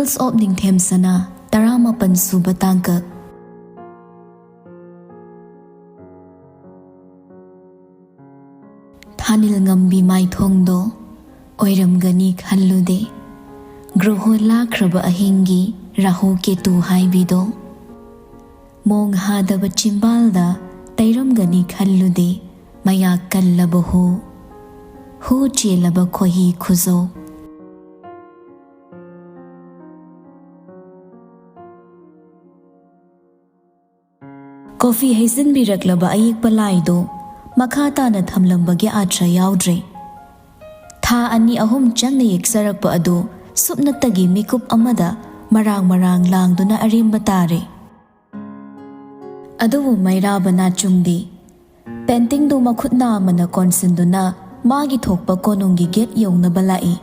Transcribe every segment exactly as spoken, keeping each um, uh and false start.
Tales of ꯅꯤꯡꯊꯦꯝ ꯁꯅꯥ, ꯇꯔꯥꯃꯥꯄꯟ ꯁꯨꯕ ꯇꯥꯡꯀꯛ꯫ ꯊꯥꯅꯤꯜ ꯉꯝꯕꯤ ꯃꯥꯏꯊꯣꯡꯗꯣ ꯑꯣꯏꯔꯝꯒꯅꯤ ꯈꯜꯂꯨꯗꯦ꯫ ꯒ꯭ꯔꯣꯍꯣ ꯂꯥꯛꯈ꯭ꯔꯕ ꯑꯍꯤꯡꯒꯤ ꯔꯥꯍꯨ ꯀꯦꯇꯨ ꯍꯥꯏꯕꯤꯗꯣ꯫ ꯃꯣꯡ ꯍꯥꯗꯕ ꯆꯤꯝꯕꯥꯜꯗ ꯇꯩꯔꯝꯒꯅꯤ ꯈꯜꯂꯨꯗꯦ꯫ ꯃꯌꯥ ꯀꯜꯂꯕ ꯍꯨ, ꯍꯨ ꯆꯦꯜꯂꯕ ꯈꯣꯏꯍꯤ ꯈꯨꯖꯧ꯫ ꯀꯣꯐꯤ ꯍꯩꯖꯤꯟꯕꯤꯔꯛꯂꯕ ꯑꯌꯦꯛꯄ ꯂꯥꯏꯗꯣ ꯃꯈꯥ ꯇꯥꯅ ꯊꯝꯂꯝꯕꯒꯤ ꯑꯥꯊ꯭ꯔ ꯌꯥꯎꯗ꯭ꯔꯦ꯫ ꯊꯥ ꯑꯅꯤ ꯑꯍꯨꯝ ꯆꯪꯅ ꯌꯦꯛꯆꯔꯛꯄ ꯑꯗꯨ ꯁꯨꯞꯅꯇꯒꯤ ꯃꯤꯀꯨꯞ ꯑꯃꯗ ꯃꯔꯥꯡ ꯃꯔꯥꯡ ꯂꯥꯡꯗꯨꯅ ꯑꯔꯦꯝꯕ ꯇꯥꯔꯦ꯫ ꯑꯗꯨꯕꯨ ꯃꯩꯔꯥꯕ ꯅꯥꯆꯨꯡꯗꯤ ꯄꯦꯟꯇꯤꯡꯗꯨ ꯃꯈꯨꯠ ꯅꯥꯝꯃꯅ ꯀꯣꯟꯁꯤꯟꯗꯨꯅ ꯃꯥꯒꯤ ꯊꯣꯛꯄ ꯀꯣꯅꯨꯡꯒꯤ ꯒꯦꯠ ꯌꯧꯅꯕ ꯂꯥꯛꯏ꯫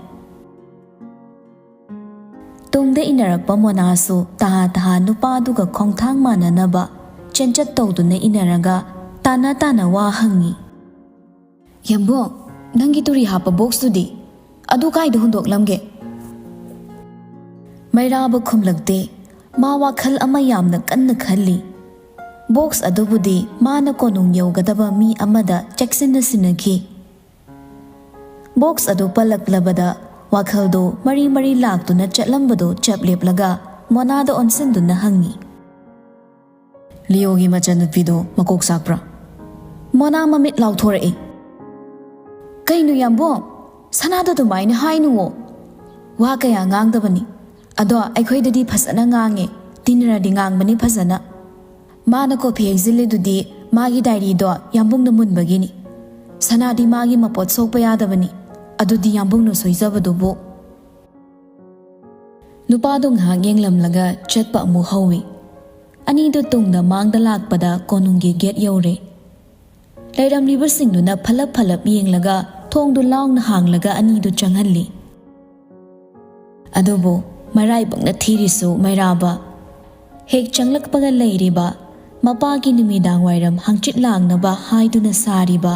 ꯇꯨꯡꯗ ꯏꯟꯅꯔꯛꯄ ꯃꯣꯅꯥꯁꯨ ꯇꯍꯥ ꯇꯍꯥ ꯅꯨꯄꯥꯗꯨꯒ ꯈꯣꯡꯊꯥꯡ ꯃꯥꯟꯅꯅꯕ ꯆꯦꯟꯆꯠ ꯇꯧꯗꯨꯅ ꯏꯟꯅꯔꯒ ꯇꯥꯅ ꯇꯥꯅ ꯋꯥ ꯍꯪꯉꯤ꯫ "ꯌꯥꯝꯕꯨꯡ, ꯅꯪꯒꯤ ꯇꯨꯔꯤ ꯍꯥꯞꯄ ꯕꯣꯛꯁꯇꯨꯗꯤ? ꯑꯗꯨ ꯀꯥꯏꯗ ꯍꯨꯟꯗꯣꯛꯂꯝꯒꯦ?" ꯃꯩꯔꯥꯕ ꯈꯨꯝꯂꯛꯇꯦ꯫ ꯃꯥ ꯋꯥꯈꯜ ꯑꯃ ꯌꯥꯝꯅ ꯀꯟꯅ ꯈꯜꯂꯤ꯫ ꯕꯣꯛꯁ ꯑꯗꯨꯕꯨꯗꯤ ꯃꯥꯅ ꯀꯣꯅꯨꯡ ꯌꯧꯒꯗꯕ ꯃꯤ ꯑꯃꯗ ꯆꯦꯛꯁꯤꯟꯅ ꯁꯤꯟꯅꯈꯤ꯫ ꯕꯣꯛꯁ ꯑꯗꯨ ꯄꯜꯂꯛꯂꯕꯗ ꯋꯥꯈꯜꯗꯨ ꯃꯔꯤ ꯃꯔꯤ ꯂꯥꯛꯇꯨꯅ ꯆꯠꯂꯝꯕꯗꯨ ꯆꯞ ꯂꯦꯞꯂꯒ ꯃꯣꯅꯥꯗ ꯑꯣꯟꯁꯤꯟꯗꯨꯅ ꯍꯪꯉꯤ꯫ "ꯂꯤꯑꯣꯒꯤ ꯃꯆꯟꯅꯨꯄꯤꯗꯣ ꯃꯀꯣꯛ ꯆꯥꯛꯄ꯭ꯔꯥ?" ꯃꯣꯅꯥ ꯃꯃꯤꯠ ꯂꯥꯎꯊꯣꯔꯛꯏ꯫ "ꯀꯩꯅꯣ ꯌꯥꯝꯕꯨꯡ, ꯁꯅꯥꯗ ꯑꯗꯨꯃꯥꯏꯅ ꯍꯥꯏꯅꯨꯋꯣ꯫ ꯋꯥ ꯀꯌꯥ ꯉꯥꯡꯗꯕꯅꯤ꯫ ꯑꯗꯣ ꯑꯩꯈꯣꯏꯗꯗꯤ ꯐꯖꯅ ꯉꯥꯡꯉꯦ, ꯇꯤꯟꯅꯔꯗꯤ ꯉꯥꯡꯕꯅꯤ ꯐꯖꯅ꯫ ꯃꯥꯅ ꯀꯣꯐꯤ ꯍꯩꯖꯤꯜꯂꯤꯗꯨꯗꯤ ꯃꯥꯒꯤ ꯗꯥꯏꯔꯤꯗꯣ ꯌꯥꯝꯕꯨꯡꯅ ꯃꯨꯟꯕꯒꯤꯅꯤ꯫ ꯁꯅꯥꯗꯤ ꯃꯥꯒꯤ ꯃꯄꯣꯠ ꯁꯣꯛꯄ ꯌꯥꯗꯕꯅꯤ꯫ ꯑꯗꯨꯗꯤ ꯌꯥꯝꯕꯨꯡꯅ ꯁꯣꯏꯖꯕꯗꯨꯕꯨ꯫" ꯅꯨꯄꯥꯗꯣ ꯉꯥꯏꯍꯥꯛ ꯌꯦꯡꯂꯝꯂꯒ ꯆꯠꯄ ꯑꯃꯨꯛ ꯍꯧꯏ꯫ ꯑꯅꯤꯗꯨ ꯇꯨꯡꯗ ꯃꯥꯡꯗ ꯂꯥꯛꯄꯗ ꯀꯣꯅꯨꯡꯒꯤ ꯒꯦꯠ ꯌꯧꯔꯦ꯫ ꯂꯩꯔꯝꯂꯤꯕꯁꯤꯡꯗꯨꯅ ꯐꯂꯞ ꯐꯂꯞ ꯌꯦꯡꯂꯒ ꯊꯣꯡꯗꯨ ꯂꯥꯎꯅ ꯍꯥꯡꯂꯒ ꯑꯅꯤꯗꯨ ꯆꯪꯍꯜꯂꯤ꯫ ꯑꯗꯨꯕꯨ ꯃꯔꯥꯏꯕꯛꯅ ꯊꯤꯔꯤꯁꯨ ꯃꯩꯔꯥꯕ ꯍꯦꯛ ꯆꯪꯂꯛꯄꯒ ꯂꯩꯔꯤꯕ ꯃꯄꯥꯒꯤ ꯅꯨꯃꯤꯗꯥꯡ ꯋꯥꯏꯔꯝ ꯍꯪꯆꯤꯠ ꯂꯥꯡꯅꯕ ꯍꯥꯏꯗꯨꯅ ꯁꯥꯔꯤꯕ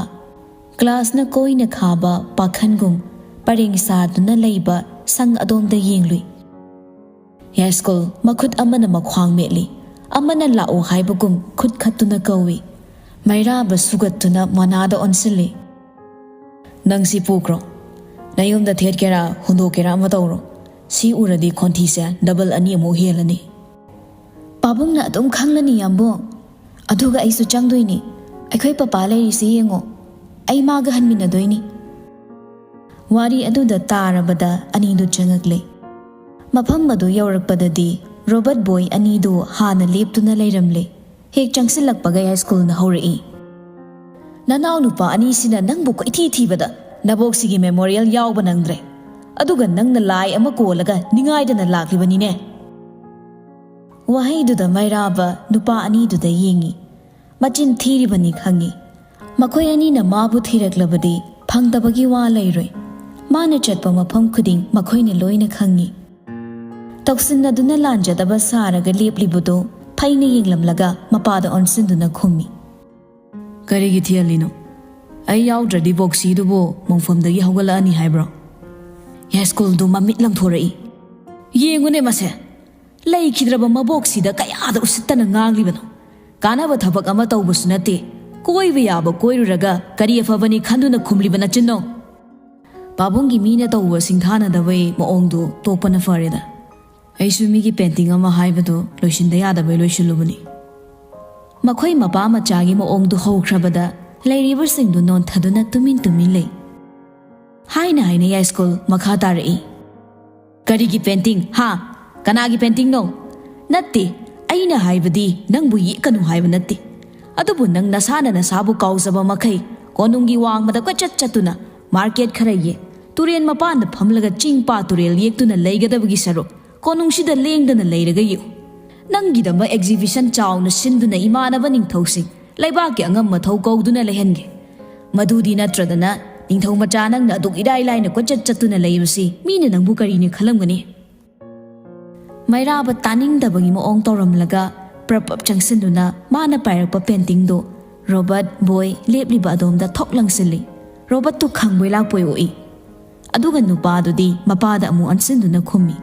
ꯀ꯭ꯂꯥꯁꯅ ꯀꯣꯏꯅ ꯈꯥꯕ ꯄꯥꯈꯟꯒꯨꯝ ꯄꯔꯦꯡ ꯁꯥꯗꯨꯅ ꯂꯩꯕ ꯁꯪ ꯑꯗꯣꯝꯗ ꯌꯦꯡꯂꯨꯏ꯫ ꯌꯥꯏꯁ꯭ꯀꯨꯜ ꯃꯈꯨꯠ ꯑꯃꯅ ꯃꯈ꯭ꯋꯥꯡ ꯃꯦꯠꯂꯤ, ꯑꯃꯅ ꯂꯥꯛꯑꯣ ꯍꯥꯏꯕꯒꯨꯝ ꯈꯨꯠ ꯈꯠꯇꯨꯅ ꯀꯧꯏ꯫ ꯃꯩꯔꯥꯕ ꯁꯨꯒꯠꯇꯨꯅ ꯃꯣꯅꯥꯗ ꯑꯣꯟꯁꯤꯜꯂꯤ꯫ "ꯅꯪ ꯁꯤ ꯄꯨꯈ꯭ꯔꯣ꯫ ꯅꯌꯨꯝꯗ ꯊꯦꯠꯀꯦꯔꯥ, ꯍꯨꯟꯗꯣꯛꯀꯦꯔꯥ ꯑꯃ ꯇꯧꯔꯣ꯫ ꯁꯤ ꯎꯔꯗꯤ ꯈꯣꯟꯊꯤꯁꯦ ꯗꯕꯜ ꯑꯅꯤ ꯑꯃꯨꯛ ꯍꯦꯜꯂꯅꯤ꯫" "ꯄꯥꯕꯨꯡꯅ ꯑꯗꯨꯝ ꯈꯪꯂꯅꯤ, ꯌꯥꯝꯕꯨꯡ꯫ ꯑꯗꯨꯒ ꯑꯩꯁꯨ ꯆꯪꯗꯣꯏꯅꯤ꯫ ꯑꯩꯈꯣꯏ ꯄꯄꯥ ꯂꯩꯔꯤꯁꯤ ꯌꯦꯡꯉꯣ꯫ ꯑꯩ ꯃꯥꯒ ꯍꯟꯃꯤꯟꯅꯗꯣꯏꯅꯤ꯫" ꯋꯥꯔꯤ ꯑꯗꯨꯗ ꯇꯥꯔꯕꯗ ꯑꯅꯤꯗꯨ ꯆꯪꯉꯛꯂꯦ꯫ ꯃꯐꯝ ꯑꯗꯨ ꯌꯧꯔꯛꯄꯗꯗꯤ ꯔꯣꯕꯔꯠ ꯕꯣꯏ ꯑꯅꯤꯗꯨ ꯍꯥꯟꯅ ꯂꯦꯞꯇꯨꯅ ꯂꯩꯔꯝꯂꯦ꯫ ꯍꯦꯛ ꯆꯪꯁꯤꯜꯂꯛꯄꯒ ꯌꯥꯏꯁ꯭ꯀꯨꯜꯅ ꯍꯧꯔꯛꯏ꯫ "ꯅꯅꯥꯎ ꯅꯨꯄꯥ ꯑꯅꯤꯁꯤꯅ ꯅꯪꯕꯨ ꯀꯣꯏꯊꯤ ꯊꯤꯕꯗ ꯅꯕꯣꯛꯁꯤꯒꯤ ꯃꯦꯃꯣꯔꯤꯌꯦꯜ ꯌꯥꯎꯕ ꯅꯪꯗ꯭ꯔꯦ꯫ ꯑꯗꯨꯒ ꯅꯪꯅ ꯂꯥꯏ ꯑꯃ ꯀꯣꯜꯂꯒ ꯅꯤꯡꯉꯥꯏꯗꯅ ꯂꯥꯛꯂꯤꯕꯅꯤꯅꯦ꯫" ꯋꯥꯍꯩꯗꯨꯗ ꯃꯩꯔꯥꯕ ꯅꯨꯄꯥ ꯑꯅꯤꯗꯨꯗ ꯌꯦꯡꯉꯤ꯫ ꯃꯆꯤꯟ ꯊꯤꯔꯤꯕꯅꯤ ꯈꯪꯉꯤ꯫ ꯃꯈꯣꯏ ꯑꯅꯤꯅ ꯃꯥꯕꯨ ꯊꯤꯔꯛꯂꯕꯗꯤ ꯐꯪꯗꯕꯒꯤ ꯋꯥ ꯂꯩꯔꯣꯏ꯫ ꯃꯥꯅ ꯆꯠꯄ ꯃꯐꯝ ꯈꯨꯗꯤꯡ ꯃꯈꯣꯏꯅ ꯂꯣꯏꯅ ꯈꯪꯉꯤ꯫ ꯇꯧꯁꯤꯟꯅꯗꯨꯅ ꯂꯥꯟꯖꯗꯕ ꯁꯥꯔꯒ ꯂꯦꯞꯂꯤꯕꯗꯨ ꯐꯩꯅ ꯌꯦꯡꯂꯝꯂꯒ ꯃꯄꯥꯗ ꯑꯣꯟꯁꯤꯟꯗꯨꯅ ꯈꯨꯝꯃꯤ꯫ "ꯀꯔꯤꯒꯤ ꯊꯤꯍꯜꯂꯤꯅꯣ? ꯑꯩ ꯌꯥꯎꯗ꯭ꯔꯗꯤ ꯕꯣꯛꯁꯤꯗꯨꯕꯨ ꯃꯣꯡꯐꯝꯗꯒꯤ ꯍꯧꯒꯠꯂꯛꯑꯅꯤ ꯍꯥꯏꯕ꯭ꯔꯣ?" ꯌꯥꯏꯁ꯭ꯀꯨꯜꯗꯨ ꯃꯃꯤꯠ ꯂꯪꯊꯣꯔꯛꯏ꯫ "ꯌꯦꯡꯉꯨꯅꯦ ꯃꯁꯦ, ꯂꯩꯈꯤꯗ꯭ꯔꯕ ꯃꯕꯣꯛꯁꯤꯗ ꯀꯌꯥꯗ ꯎꯁꯤꯠꯇꯅ ꯉꯥꯡꯂꯤꯕꯅꯣ꯫ ꯀꯥꯟꯅꯕ ꯊꯕꯛ ꯑꯃ ꯇꯧꯕꯁꯨ ꯅꯠꯇꯦ꯫ ꯀꯣꯏꯕ ꯌꯥꯕ ꯀꯣꯏꯔꯨꯔꯒ ꯀꯔꯤ ꯑꯐꯕꯅꯤ ꯈꯟꯗꯨꯅ ꯈꯨꯝꯂꯤꯕ ꯅꯆꯤꯟꯅꯣ?" ꯄꯥꯕꯨꯡꯒꯤ ꯃꯤꯅ ꯇꯧꯕ ꯁꯤꯡꯊꯥꯅꯗꯕꯒꯤ ꯃꯑꯣꯡꯗꯨ ꯇꯣꯛꯄꯅ ꯐꯔꯦꯗ꯫ ꯑꯩꯁꯨ ꯃꯤꯒꯤ ꯄꯦꯟꯇꯤꯡ ꯑꯃ ꯍꯥꯏꯕꯗꯨ ꯂꯣꯏꯁꯤꯟꯗ ꯌꯥꯗꯕꯩ ꯂꯣꯏꯁꯤꯜꯂꯨꯕꯅꯤ꯫ ꯃꯈꯣꯏ ꯃꯄꯥ ꯃꯆꯥꯒꯤ ꯃꯑꯣꯡꯗꯨ ꯍꯧꯈ꯭ꯔꯕꯗ ꯂꯩꯔꯤꯕꯁꯤꯡꯗꯨ ꯅꯣꯟꯊꯗꯨꯅ ꯇꯨꯃꯤꯟ ꯇꯨꯃꯤꯟ ꯂꯩ꯫ ꯍꯥꯏꯅ ꯍꯥꯏꯅ ꯌꯥꯏꯁ꯭ꯀꯨꯜ ꯃꯈꯥ ꯇꯥꯔꯛꯏ꯫ "ꯀꯔꯤꯒꯤ ꯄꯦꯟꯇꯤꯡ? ꯍꯥ? ꯀꯅꯥꯒꯤ ꯄꯦꯟꯇꯤꯡꯅꯣ?" "ꯅꯠꯇꯦ, ꯑꯩꯅ ꯍꯥꯏꯕꯗꯤ ꯅꯪꯕꯨ ꯌꯦꯛꯀꯅꯨ ꯍꯥꯏꯕ ꯅꯠꯇꯦ꯫ ꯑꯗꯨꯕꯨ ꯅꯪ ꯅꯁꯥꯅ ꯅꯁꯥꯕꯨ ꯀꯥꯎꯖꯕ ꯃꯈꯩ ꯀꯣꯅꯨꯡꯒꯤ ꯋꯥꯡꯃꯗ ꯀꯣꯏꯆꯠ ꯆꯠꯇꯨꯅ ꯃꯥꯔꯀꯦꯠ ꯈꯔ ꯌꯦꯛ, ꯇꯨꯔꯦꯜ ꯃꯄꯥꯟꯗ ꯐꯝꯂꯒ ꯆꯤꯡ ꯄꯥꯠ ꯇꯨꯔꯦꯜ ꯌꯦꯛꯇꯨꯅ ꯂꯩꯒꯗꯕꯒꯤ ꯁꯔꯨꯛ ꯀꯣꯅꯨꯡꯁꯤꯗ ꯂꯦꯡꯗꯅ ꯂꯩꯔꯒ ꯌꯦꯛꯎ꯫ ꯅꯪꯒꯤꯗꯃꯛ ꯑꯦꯛꯖꯤꯕꯤꯁꯟ ꯆꯥꯎꯅ ꯁꯤꯟꯗꯨꯅ ꯏꯃꯥꯟꯅꯕ ꯅꯤꯡꯊꯧꯁꯤꯡ, ꯂꯩꯕꯥꯛꯀꯤ ꯑꯉꯝ ꯑꯊꯧ ꯀꯧꯗꯨꯅ ꯂꯩꯍꯟꯒꯦ꯫ ꯃꯗꯨꯗꯤ ꯅꯠꯇ꯭ꯔꯗꯅ ꯅꯤꯡꯊꯧ ꯃꯆꯥ ꯅꯪꯅ ꯑꯗꯨꯛ ꯏꯔꯥꯏ ꯂꯥꯏꯅ ꯀꯣꯏꯆꯠ ꯆꯠꯇꯨꯅ ꯂꯩꯕꯁꯤ ꯃꯤꯅ ꯅꯪꯕꯨ ꯀꯔꯤꯅꯤ ꯈꯜꯂꯝꯒꯅꯤ?" ꯃꯩꯔꯥꯕ ꯇꯥꯅꯤꯡꯗꯕꯒꯤ ꯃꯑꯣꯡ ꯇꯧꯔꯝꯂꯒ ꯄ꯭ꯔꯞ ꯄ꯭ꯔꯞ ꯆꯪꯁꯤꯟꯗꯨꯅ ꯃꯥꯅ ꯄꯥꯏꯔꯛꯄ ꯄꯦꯟꯇꯤꯡꯗꯨ ꯔꯣꯕꯔꯠ ꯕꯣꯏ ꯂꯦꯞꯂꯤꯕ ꯑꯗꯣꯝꯗ ꯊꯣꯛ ꯂꯪꯁꯤꯜꯂꯤ꯫ ꯔꯣꯕꯔꯠꯇꯨ ꯈꯪꯕꯣꯏ ꯂꯥꯛꯄꯣꯏ ꯑꯣꯛꯏ꯫ ꯑꯗꯨꯒ ꯅꯨꯄꯥꯗꯨꯗꯤ ꯃꯄꯥꯗ ꯑꯃꯨꯛ ꯑꯣꯟꯁꯤꯟꯗꯨꯅ ꯈꯨꯝꯃꯤ꯫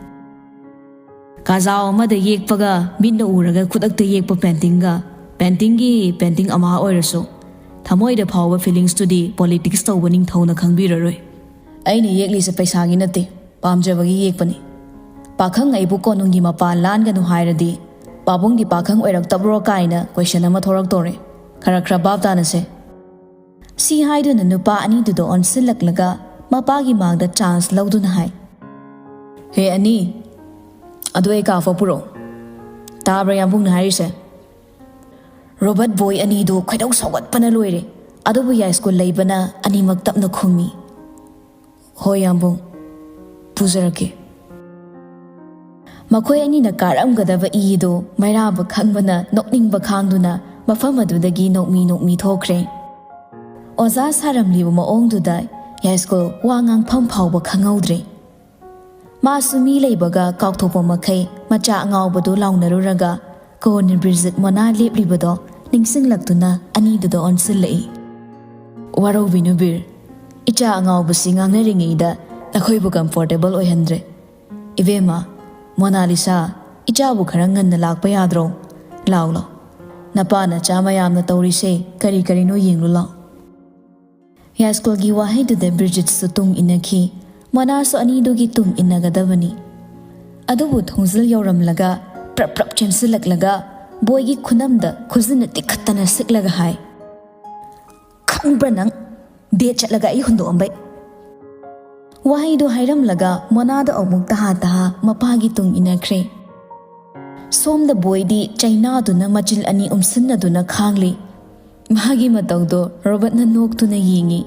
ꯀꯥꯖꯥꯎ ꯑꯃꯗ ꯌꯦꯛꯄꯒ ꯃꯤꯠꯅ ꯎꯔꯒ ꯈꯨꯗꯛꯇ ꯌꯦꯛꯄ ꯄꯦꯟꯇꯤꯡꯒ, ꯄꯦꯟꯇꯤꯡꯒꯤ ꯄꯦꯟꯇꯤꯡ ꯑꯃ ꯑꯣꯏꯔꯁꯨ, ꯊꯃꯣꯏꯗ ꯐꯥꯎꯕ ꯐꯤꯂꯤꯡꯁꯇꯨꯗꯤ ꯄꯣꯂꯤꯇꯤꯛꯁ ꯇꯧꯕ ꯅꯤꯡꯊꯧꯅ ꯈꯪꯕꯤꯔꯔꯣꯏ꯫ ꯑꯩꯅ ꯌꯦꯛꯂꯤꯁꯦ ꯄꯩꯁꯥꯒꯤ ꯅꯠꯇꯦ, ꯄꯥꯝꯖꯕꯒꯤ ꯌꯦꯛꯄꯅꯤ꯫ ꯄꯥꯈꯪ ꯑꯩꯕꯨ ꯀꯣꯅꯨꯡꯒꯤ ꯃꯄꯥꯟ ꯂꯥꯟꯒꯅꯨ ꯍꯥꯏꯔꯗꯤ ꯄꯥꯕꯨꯡꯗꯤ ꯄꯥꯈꯪ ꯑꯣꯏꯔꯛꯇꯕ꯭ꯔꯣ ꯀꯥꯏꯅ ꯀꯣꯏꯁꯟ ꯑꯃ ꯊꯣꯔꯛꯇꯧꯔꯦ꯫ ꯈꯔ ꯈꯔ ꯚꯥꯞ ꯇꯥꯅꯁꯦ꯫ ꯁꯤ ꯍꯥꯏꯗꯨꯅ ꯅꯨꯄꯥ ꯑꯅꯤꯗꯨꯗ ꯑꯣꯟꯁꯤꯜꯂꯛꯂꯒ ꯃꯄꯥꯒꯤ ꯃꯥꯡꯗ ꯆꯥꯟꯁ ꯂꯧꯗꯨꯅ ꯍꯥꯏ, "ꯍꯦ ꯑꯅꯤ, ꯑꯗꯨ ꯑꯩ ꯀꯥ ꯐꯥꯎ ꯄꯨꯔꯛꯑꯣ꯫ ꯇꯥꯕ꯭ꯔꯥ ꯌꯥꯝꯕꯨꯡꯅ ꯍꯥꯏꯔꯤꯁꯦ?" ꯔꯣꯕꯔꯠ ꯕꯣꯏ ꯑꯅꯤꯗꯨ ꯈꯣꯏꯗꯧ ꯁꯥꯎꯒꯠꯄꯅ ꯂꯣꯏꯔꯦ꯫ ꯑꯗꯨꯕꯨ ꯌꯥꯏꯁ꯭ꯀꯨꯜ ꯂꯩꯕꯅ ꯑꯅꯤꯃꯛ ꯇꯞꯅ ꯈꯨꯝꯃꯤ, "ꯍꯣꯏ ꯌꯥꯝꯕꯨꯡ, ꯄꯨꯖꯔꯛꯀꯦ"꯫ ꯃꯈꯣꯏ ꯑꯅꯤꯅ ꯀꯥꯔꯝꯒꯗꯕ ꯏꯗꯨ ꯃꯩꯔꯥꯕ ꯈꯪꯕꯅ ꯅꯣꯛꯅꯤꯡꯕ ꯈꯥꯡꯗꯨꯅ ꯃꯐꯝ ꯑꯗꯨꯗꯒꯤ ꯅꯣꯛꯃꯤ ꯅꯣꯛꯃꯤ ꯊꯣꯛꯈ꯭ꯔꯦ꯫ ꯑꯣꯖꯥ ꯁꯥꯔꯝꯂꯤꯕ ꯃꯑꯣꯡꯗꯨꯗ ꯌꯥꯏꯁ꯭ꯀꯨꯜ ꯋꯥ ꯉꯥꯡꯐꯝ ꯐꯥꯎꯕ ꯈꯪꯍꯧꯗ꯭ꯔꯦ꯫ ꯃꯥꯁꯨ ꯃꯤ ꯂꯩꯕꯒ ꯀꯥꯎꯊꯣꯛꯄ ꯃꯈꯩ ꯃꯆꯥ ꯑꯉꯥꯎꯕꯗꯨ ꯂꯥꯎꯅꯔꯨꯔꯒ ꯀꯣꯟꯅ ꯕ꯭ꯔꯤꯖꯤꯠ ꯃꯣꯅꯥ ꯂꯦꯞꯂꯤꯕꯗꯣ ꯅꯤꯡꯁꯤꯡꯂꯛꯇꯨꯅ ꯑꯅꯤꯗꯨꯗ ꯑꯣꯟꯁꯤꯜꯂꯛꯏ꯫ "ꯋꯥꯔꯧꯕꯤꯅꯨ ꯕꯤꯔ, ꯏꯆꯥ ꯑꯉꯥꯎꯕꯁꯤ ꯉꯥꯡꯅꯔꯤꯉꯩꯗ ꯅꯈꯣꯏꯕꯨ ꯀꯝꯐꯣꯔꯇꯦꯕꯜ ꯑꯣꯏꯍꯟꯗ꯭ꯔꯦ꯫ ꯏꯕꯦꯝꯃ, ꯃꯣꯅꯥꯂꯤꯁꯥ, ꯏꯆꯥꯕꯨ ꯈꯔ ꯉꯟꯅ ꯂꯥꯛꯄ ꯌꯥꯗ꯭ꯔꯣ? ꯂꯥꯎ ꯂꯥꯎ, ꯅꯄꯥ ꯅꯆꯥ ꯃꯌꯥꯝꯅ ꯇꯧꯔꯤꯁꯦ ꯀꯔꯤ ꯀꯔꯤꯅꯣ ꯌꯦꯡꯂꯨ ꯂꯥꯎ"꯫ ꯌꯥꯏꯁ꯭ꯀꯨꯜꯒꯤ ꯋꯥꯍꯩꯗꯨꯗ ꯕ꯭ꯔꯤꯖꯤꯠꯁꯨ ꯇꯨꯡ ꯏꯟꯅꯈꯤ꯫ ꯃꯣꯅꯥꯁꯨ ꯑꯅꯤꯗꯨꯒꯤ ꯇꯨꯡ ꯏꯟꯅꯒꯗꯕꯅꯤ꯫ ꯑꯗꯨꯕꯨ ꯊꯣꯡꯖꯤꯜ ꯌꯧꯔꯝꯂꯒ ꯄ꯭ꯔꯞ ꯄ꯭ꯔꯞ ꯆꯦꯟꯁꯤꯜꯂꯛꯂꯒ ꯕꯣꯏꯒꯤ ꯈꯨꯅꯝꯗ ꯈꯨꯖꯤꯟꯅ ꯇꯤꯛꯈꯠꯇꯅ ꯁꯤꯛꯂꯒ ꯍꯥꯏ, "ꯈꯪꯕ꯭ꯔꯥ ꯅꯪ? ꯗꯦꯠ ꯆꯠꯂꯒ ꯑꯩ ꯍꯨꯟꯗꯣꯛꯑꯝꯕꯩ"꯫ ꯋꯥꯍꯩꯗꯨ ꯍꯥꯏꯔꯝꯂꯒ ꯃꯣꯅꯥꯗ ꯑꯃꯨꯛ ꯇꯍꯥ ꯇꯍꯥ ꯃꯄꯥꯒꯤ ꯇꯨꯡ ꯏꯟꯅꯈ꯭ꯔꯦ꯫ ꯁꯣꯝꯗ ꯕꯣꯏꯗꯤ ꯆꯩꯅꯥꯗꯨꯅ ꯃꯆꯤꯜ ꯑꯅꯤ ꯎꯝꯁꯤꯟꯅꯗꯨꯅ ꯈꯥꯡꯂꯤ꯫ ꯃꯥꯒꯤ ꯃꯇꯧꯗꯣ ꯔꯣꯕꯔꯠꯅ ꯅꯣꯛꯇꯨꯅ ꯌꯦꯡꯉꯤ꯫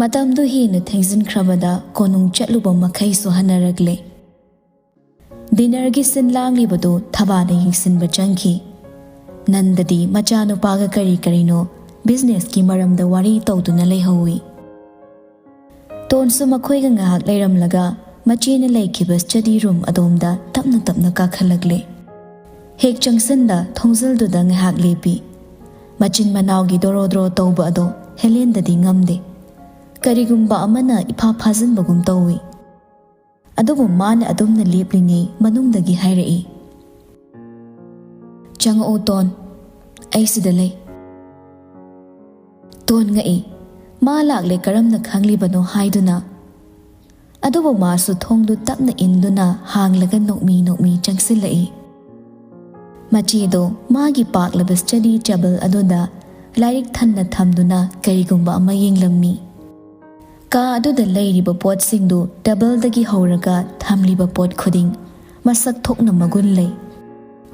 ꯃꯇꯝꯗꯨ ꯍꯦꯟꯅ ꯊꯦꯡꯖꯤꯟꯈ꯭ꯔꯕꯗ ꯀꯣꯅꯨꯡ ꯆꯠꯂꯨꯕ ꯃꯈꯩꯁꯨ ꯍꯟꯅꯔꯛꯂꯦ꯫ ꯗꯤꯅꯔꯒꯤ ꯁꯤꯟ ꯂꯥꯡꯂꯤꯕꯗꯨ ꯊꯕꯥꯅ ꯌꯦꯡꯁꯤꯟꯕ ꯆꯪꯈꯤ꯫ ꯅꯟꯗꯗꯤ ꯃꯆꯥꯅꯨꯄꯥꯒ ꯀꯔꯤ ꯀꯔꯤꯅꯣ ꯕꯤꯖꯤꯅꯦꯁꯀꯤ ꯃꯔꯝꯗ ꯋꯥꯔꯤ ꯇꯧꯗꯨꯅ ꯂꯩꯍꯧꯏ꯫ ꯇꯣꯟꯁꯨ ꯃꯈꯣꯏꯒ ꯉꯥꯏꯍꯥꯛ ꯂꯩꯔꯝꯂꯒ ꯃꯆꯦꯅ ꯂꯩꯈꯤꯕ ꯁ꯭ꯇꯗꯤ ꯔꯨꯝ ꯑꯗꯣꯝꯗ ꯇꯞꯅ ꯇꯞꯅ ꯀꯥꯈꯠꯂꯛꯂꯦ꯫ ꯍꯦꯛ ꯆꯪꯁꯤꯟꯗ ꯊꯣꯡꯖꯤꯜꯗꯨꯗ ꯉꯥꯏꯍꯥꯛ ꯂꯦꯞꯄꯤ꯫ ꯃꯆꯤꯟ ꯃꯅꯥꯎꯒꯤ ꯗꯣꯔꯣ ꯗꯣꯔꯣ ꯇꯧꯕ ꯑꯗꯣ ꯍꯦꯂꯦꯟꯗꯗꯤ ꯉꯝꯗꯦ꯫ ꯀꯔꯤꯒꯨꯝꯕ ꯑꯃꯅ ꯏꯐꯥ ꯐꯥꯖꯤꯟꯕꯒꯨꯝ ꯇꯧꯏ꯫ ꯑꯗꯨꯕꯨ ꯃꯥꯅ ꯑꯗꯨꯝꯅ ꯂꯦꯞꯂꯤꯉꯩ ꯃꯅꯨꯡꯗꯒꯤ ꯍꯥꯏꯔꯛꯏ, "ꯆꯪꯉꯛꯑꯣ ꯇꯣꯟ, ꯑꯩ ꯁꯤꯗ ꯂꯩ꯫" ꯇꯣꯟ ꯉꯛꯏ꯫ ꯃꯥ ꯂꯥꯛꯂꯦ ꯀꯔꯝꯅ ꯈꯪꯂꯤꯕꯅꯣ ꯍꯥꯏꯗꯨꯅ꯫ ꯑꯗꯨꯕꯨ ꯃꯥꯁꯨ ꯊꯣꯡꯗꯨ ꯇꯞꯅ ꯏꯟꯗꯨꯅ ꯍꯥꯡꯂꯒ ꯅꯣꯛꯃꯤ ꯅꯣꯛꯃꯤ ꯆꯪꯁꯤꯜꯂꯛꯏ꯫ ꯃꯆꯦꯗꯣ ꯃꯥꯒꯤ ꯄꯥꯛꯂꯕ ꯁ꯭ꯇꯗꯤ ꯇꯦꯕꯜ ꯑꯗꯨꯗ ꯂꯥꯏꯔꯤꯛ ꯊꯟꯅ ꯊꯝꯗꯨꯅ ꯀꯔꯤꯒꯨꯝꯕ ꯑꯃ ꯌꯦꯡꯂꯝꯃꯤ꯫ ꯀꯥ ꯑꯗꯨꯗ ꯂꯩꯔꯤꯕ ꯄꯣꯠꯁꯤꯡꯗꯨ ꯇꯦꯕꯜꯗꯒꯤ ꯍꯧꯔꯒ ꯊꯝꯂꯤꯕ ꯄꯣꯠ ꯈꯨꯗꯤꯡ ꯃꯁꯛ ꯊꯣꯛꯅ ꯃꯒꯨꯟ ꯂꯩ꯫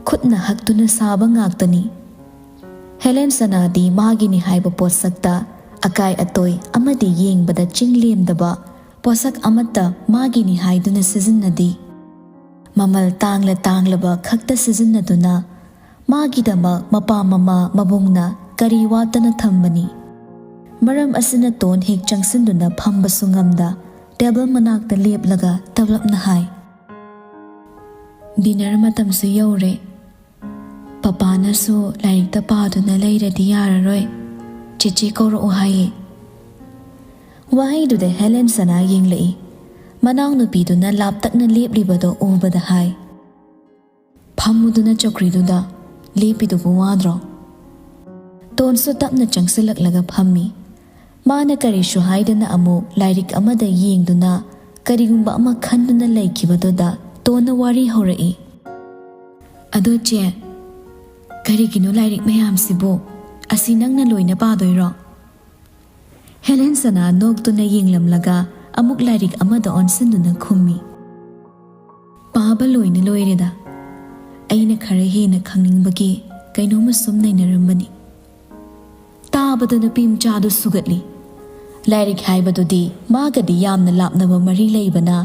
ꯈꯨꯠꯅ ꯍꯛꯇꯨꯅ ꯁꯥꯕ ꯉꯥꯛꯇꯅꯤ꯫ ꯍꯦꯂꯦꯟ ꯁꯅꯥꯗꯤ ꯃꯥꯒꯤꯅꯤ ꯍꯥꯏꯕ ꯄꯣꯠꯁꯛꯇ ꯑꯀꯥꯏ ꯑꯇꯣꯏ ꯑꯃꯗꯤ ꯌꯦꯡꯕꯗ ꯆꯤꯡ ꯂꯦꯝꯗꯕ ꯄꯣꯠꯁꯛ ꯑꯃꯠꯇ ꯃꯥꯒꯤꯅꯤ ꯍꯥꯏꯗꯨꯅ ꯁꯤꯖꯤꯟꯅꯗꯦ꯫ ꯃꯃꯜ ꯇꯥꯡꯂ ꯇꯥꯡꯂꯕ ꯈꯛꯇ ꯁꯤꯖꯤꯟꯅꯗꯨꯅ ꯃꯥꯒꯤꯗꯃꯛ ꯃꯄꯥ ꯃꯃꯥ ꯃꯕꯨꯡꯅ ꯀꯔꯤ ꯋꯥꯠꯇꯅ ꯊꯝꯕꯅꯤ꯫ ꯃꯔꯝ ꯑꯁꯤꯅ ꯇꯣꯟ ꯍꯦꯛ ꯆꯪꯁꯤꯟꯗꯨꯅ ꯐꯝꯕꯁꯨ ꯉꯝꯗ ꯇꯦꯕꯜ ꯃꯅꯥꯛꯇ ꯂꯦꯞꯂꯒ ꯇꯞꯂꯞꯅ ꯍꯥꯏ, "ꯗꯤꯅꯔ ꯃꯇꯝꯁꯨ ꯌꯧꯔꯦ꯫ ꯄꯄꯥꯅꯁꯨ ꯂꯥꯏꯔꯤꯛꯇ ꯄꯥꯗꯨꯅ ꯂꯩꯔꯗꯤ ꯌꯥꯔꯔꯣꯏ꯫ ꯆꯦꯆꯦ ꯀꯧꯔꯛꯑꯣ ꯍꯥꯏꯌꯦ꯫" ꯋꯥꯍꯩꯗꯨꯗ ꯍꯦꯂꯦꯟ ꯁꯅꯥ ꯌꯦꯡꯂꯛꯏ꯫ ꯃꯅꯥꯎꯅꯨꯄꯤꯗꯨꯅ ꯂꯥꯞꯇꯛꯅ ꯂꯦꯞꯂꯤꯕꯗꯣ ꯎꯕꯗ ꯍꯥꯏ, "ꯐꯝꯃꯨꯗꯨꯅ ꯆꯧꯀ꯭ꯔꯤꯗꯨꯗ, ꯂꯦꯞꯄꯤꯗꯨꯕꯨ ꯋꯥꯗ꯭ꯔꯣ?" ꯇꯣꯟꯁꯨ ꯇꯞꯅ ꯆꯪꯁꯤꯜꯂꯛꯂꯒ ꯐꯝꯃꯤ꯫ ꯃꯥꯅ ꯀꯔꯤꯁꯨ ꯍꯥꯏꯗꯅ ꯑꯃꯨꯛ ꯂꯥꯏꯔꯤꯛ ꯑꯃꯗ ꯌꯦꯡꯗꯨꯅ ꯀꯔꯤꯒꯨꯝꯕ ꯑꯃ ꯈꯟꯗꯨꯅ ꯂꯩꯈꯤꯕꯗꯨꯗ ꯇꯣꯟꯅ ꯋꯥꯔꯤ ꯍꯧꯔꯛꯏ꯫ "ꯑꯗꯣ ꯆꯦ, ꯀꯔꯤꯒꯤꯅꯣ ꯂꯥꯏꯔꯤꯛ ꯃꯌꯥꯝꯁꯤꯕꯨ? ꯑꯁꯤ ꯅꯪꯅ ꯂꯣꯏꯅ ꯄꯥꯗꯣꯏꯔꯣ?" ꯍꯦꯂꯦꯟ ꯁꯅꯥ ꯅꯣꯛꯇꯨꯅ ꯌꯦꯡꯂꯝꯂꯒ ꯑꯃꯨꯛ ꯂꯥꯏꯔꯤꯛ ꯑꯃꯗ ꯑꯣꯟꯁꯤꯟꯗꯨꯅ ꯈꯨꯝꯃꯤ, "ꯄꯥꯕ ꯂꯣꯏꯅ ꯂꯣꯏꯔꯦꯗ꯫ ꯑꯩꯅ ꯈꯔ ꯍꯦꯟꯅ ꯈꯪꯅꯤꯡꯕꯒꯤ ꯀꯩꯅꯣꯝꯃ ꯁꯨꯝ ꯅꯩꯅꯔꯝꯕꯅꯤ꯫" ꯇꯥꯕꯗ ꯅꯨꯄꯤ ꯃꯆꯥꯗꯨ ꯁꯨꯒꯠꯂꯤ꯫ ꯂꯥꯏꯔꯤꯛ ꯍꯥꯏꯕꯗꯨꯗꯤ ꯃꯥꯒꯗꯤ ꯌꯥꯝꯅ ꯂꯥꯞꯅꯕ ꯃꯔꯤ ꯂꯩꯕꯅ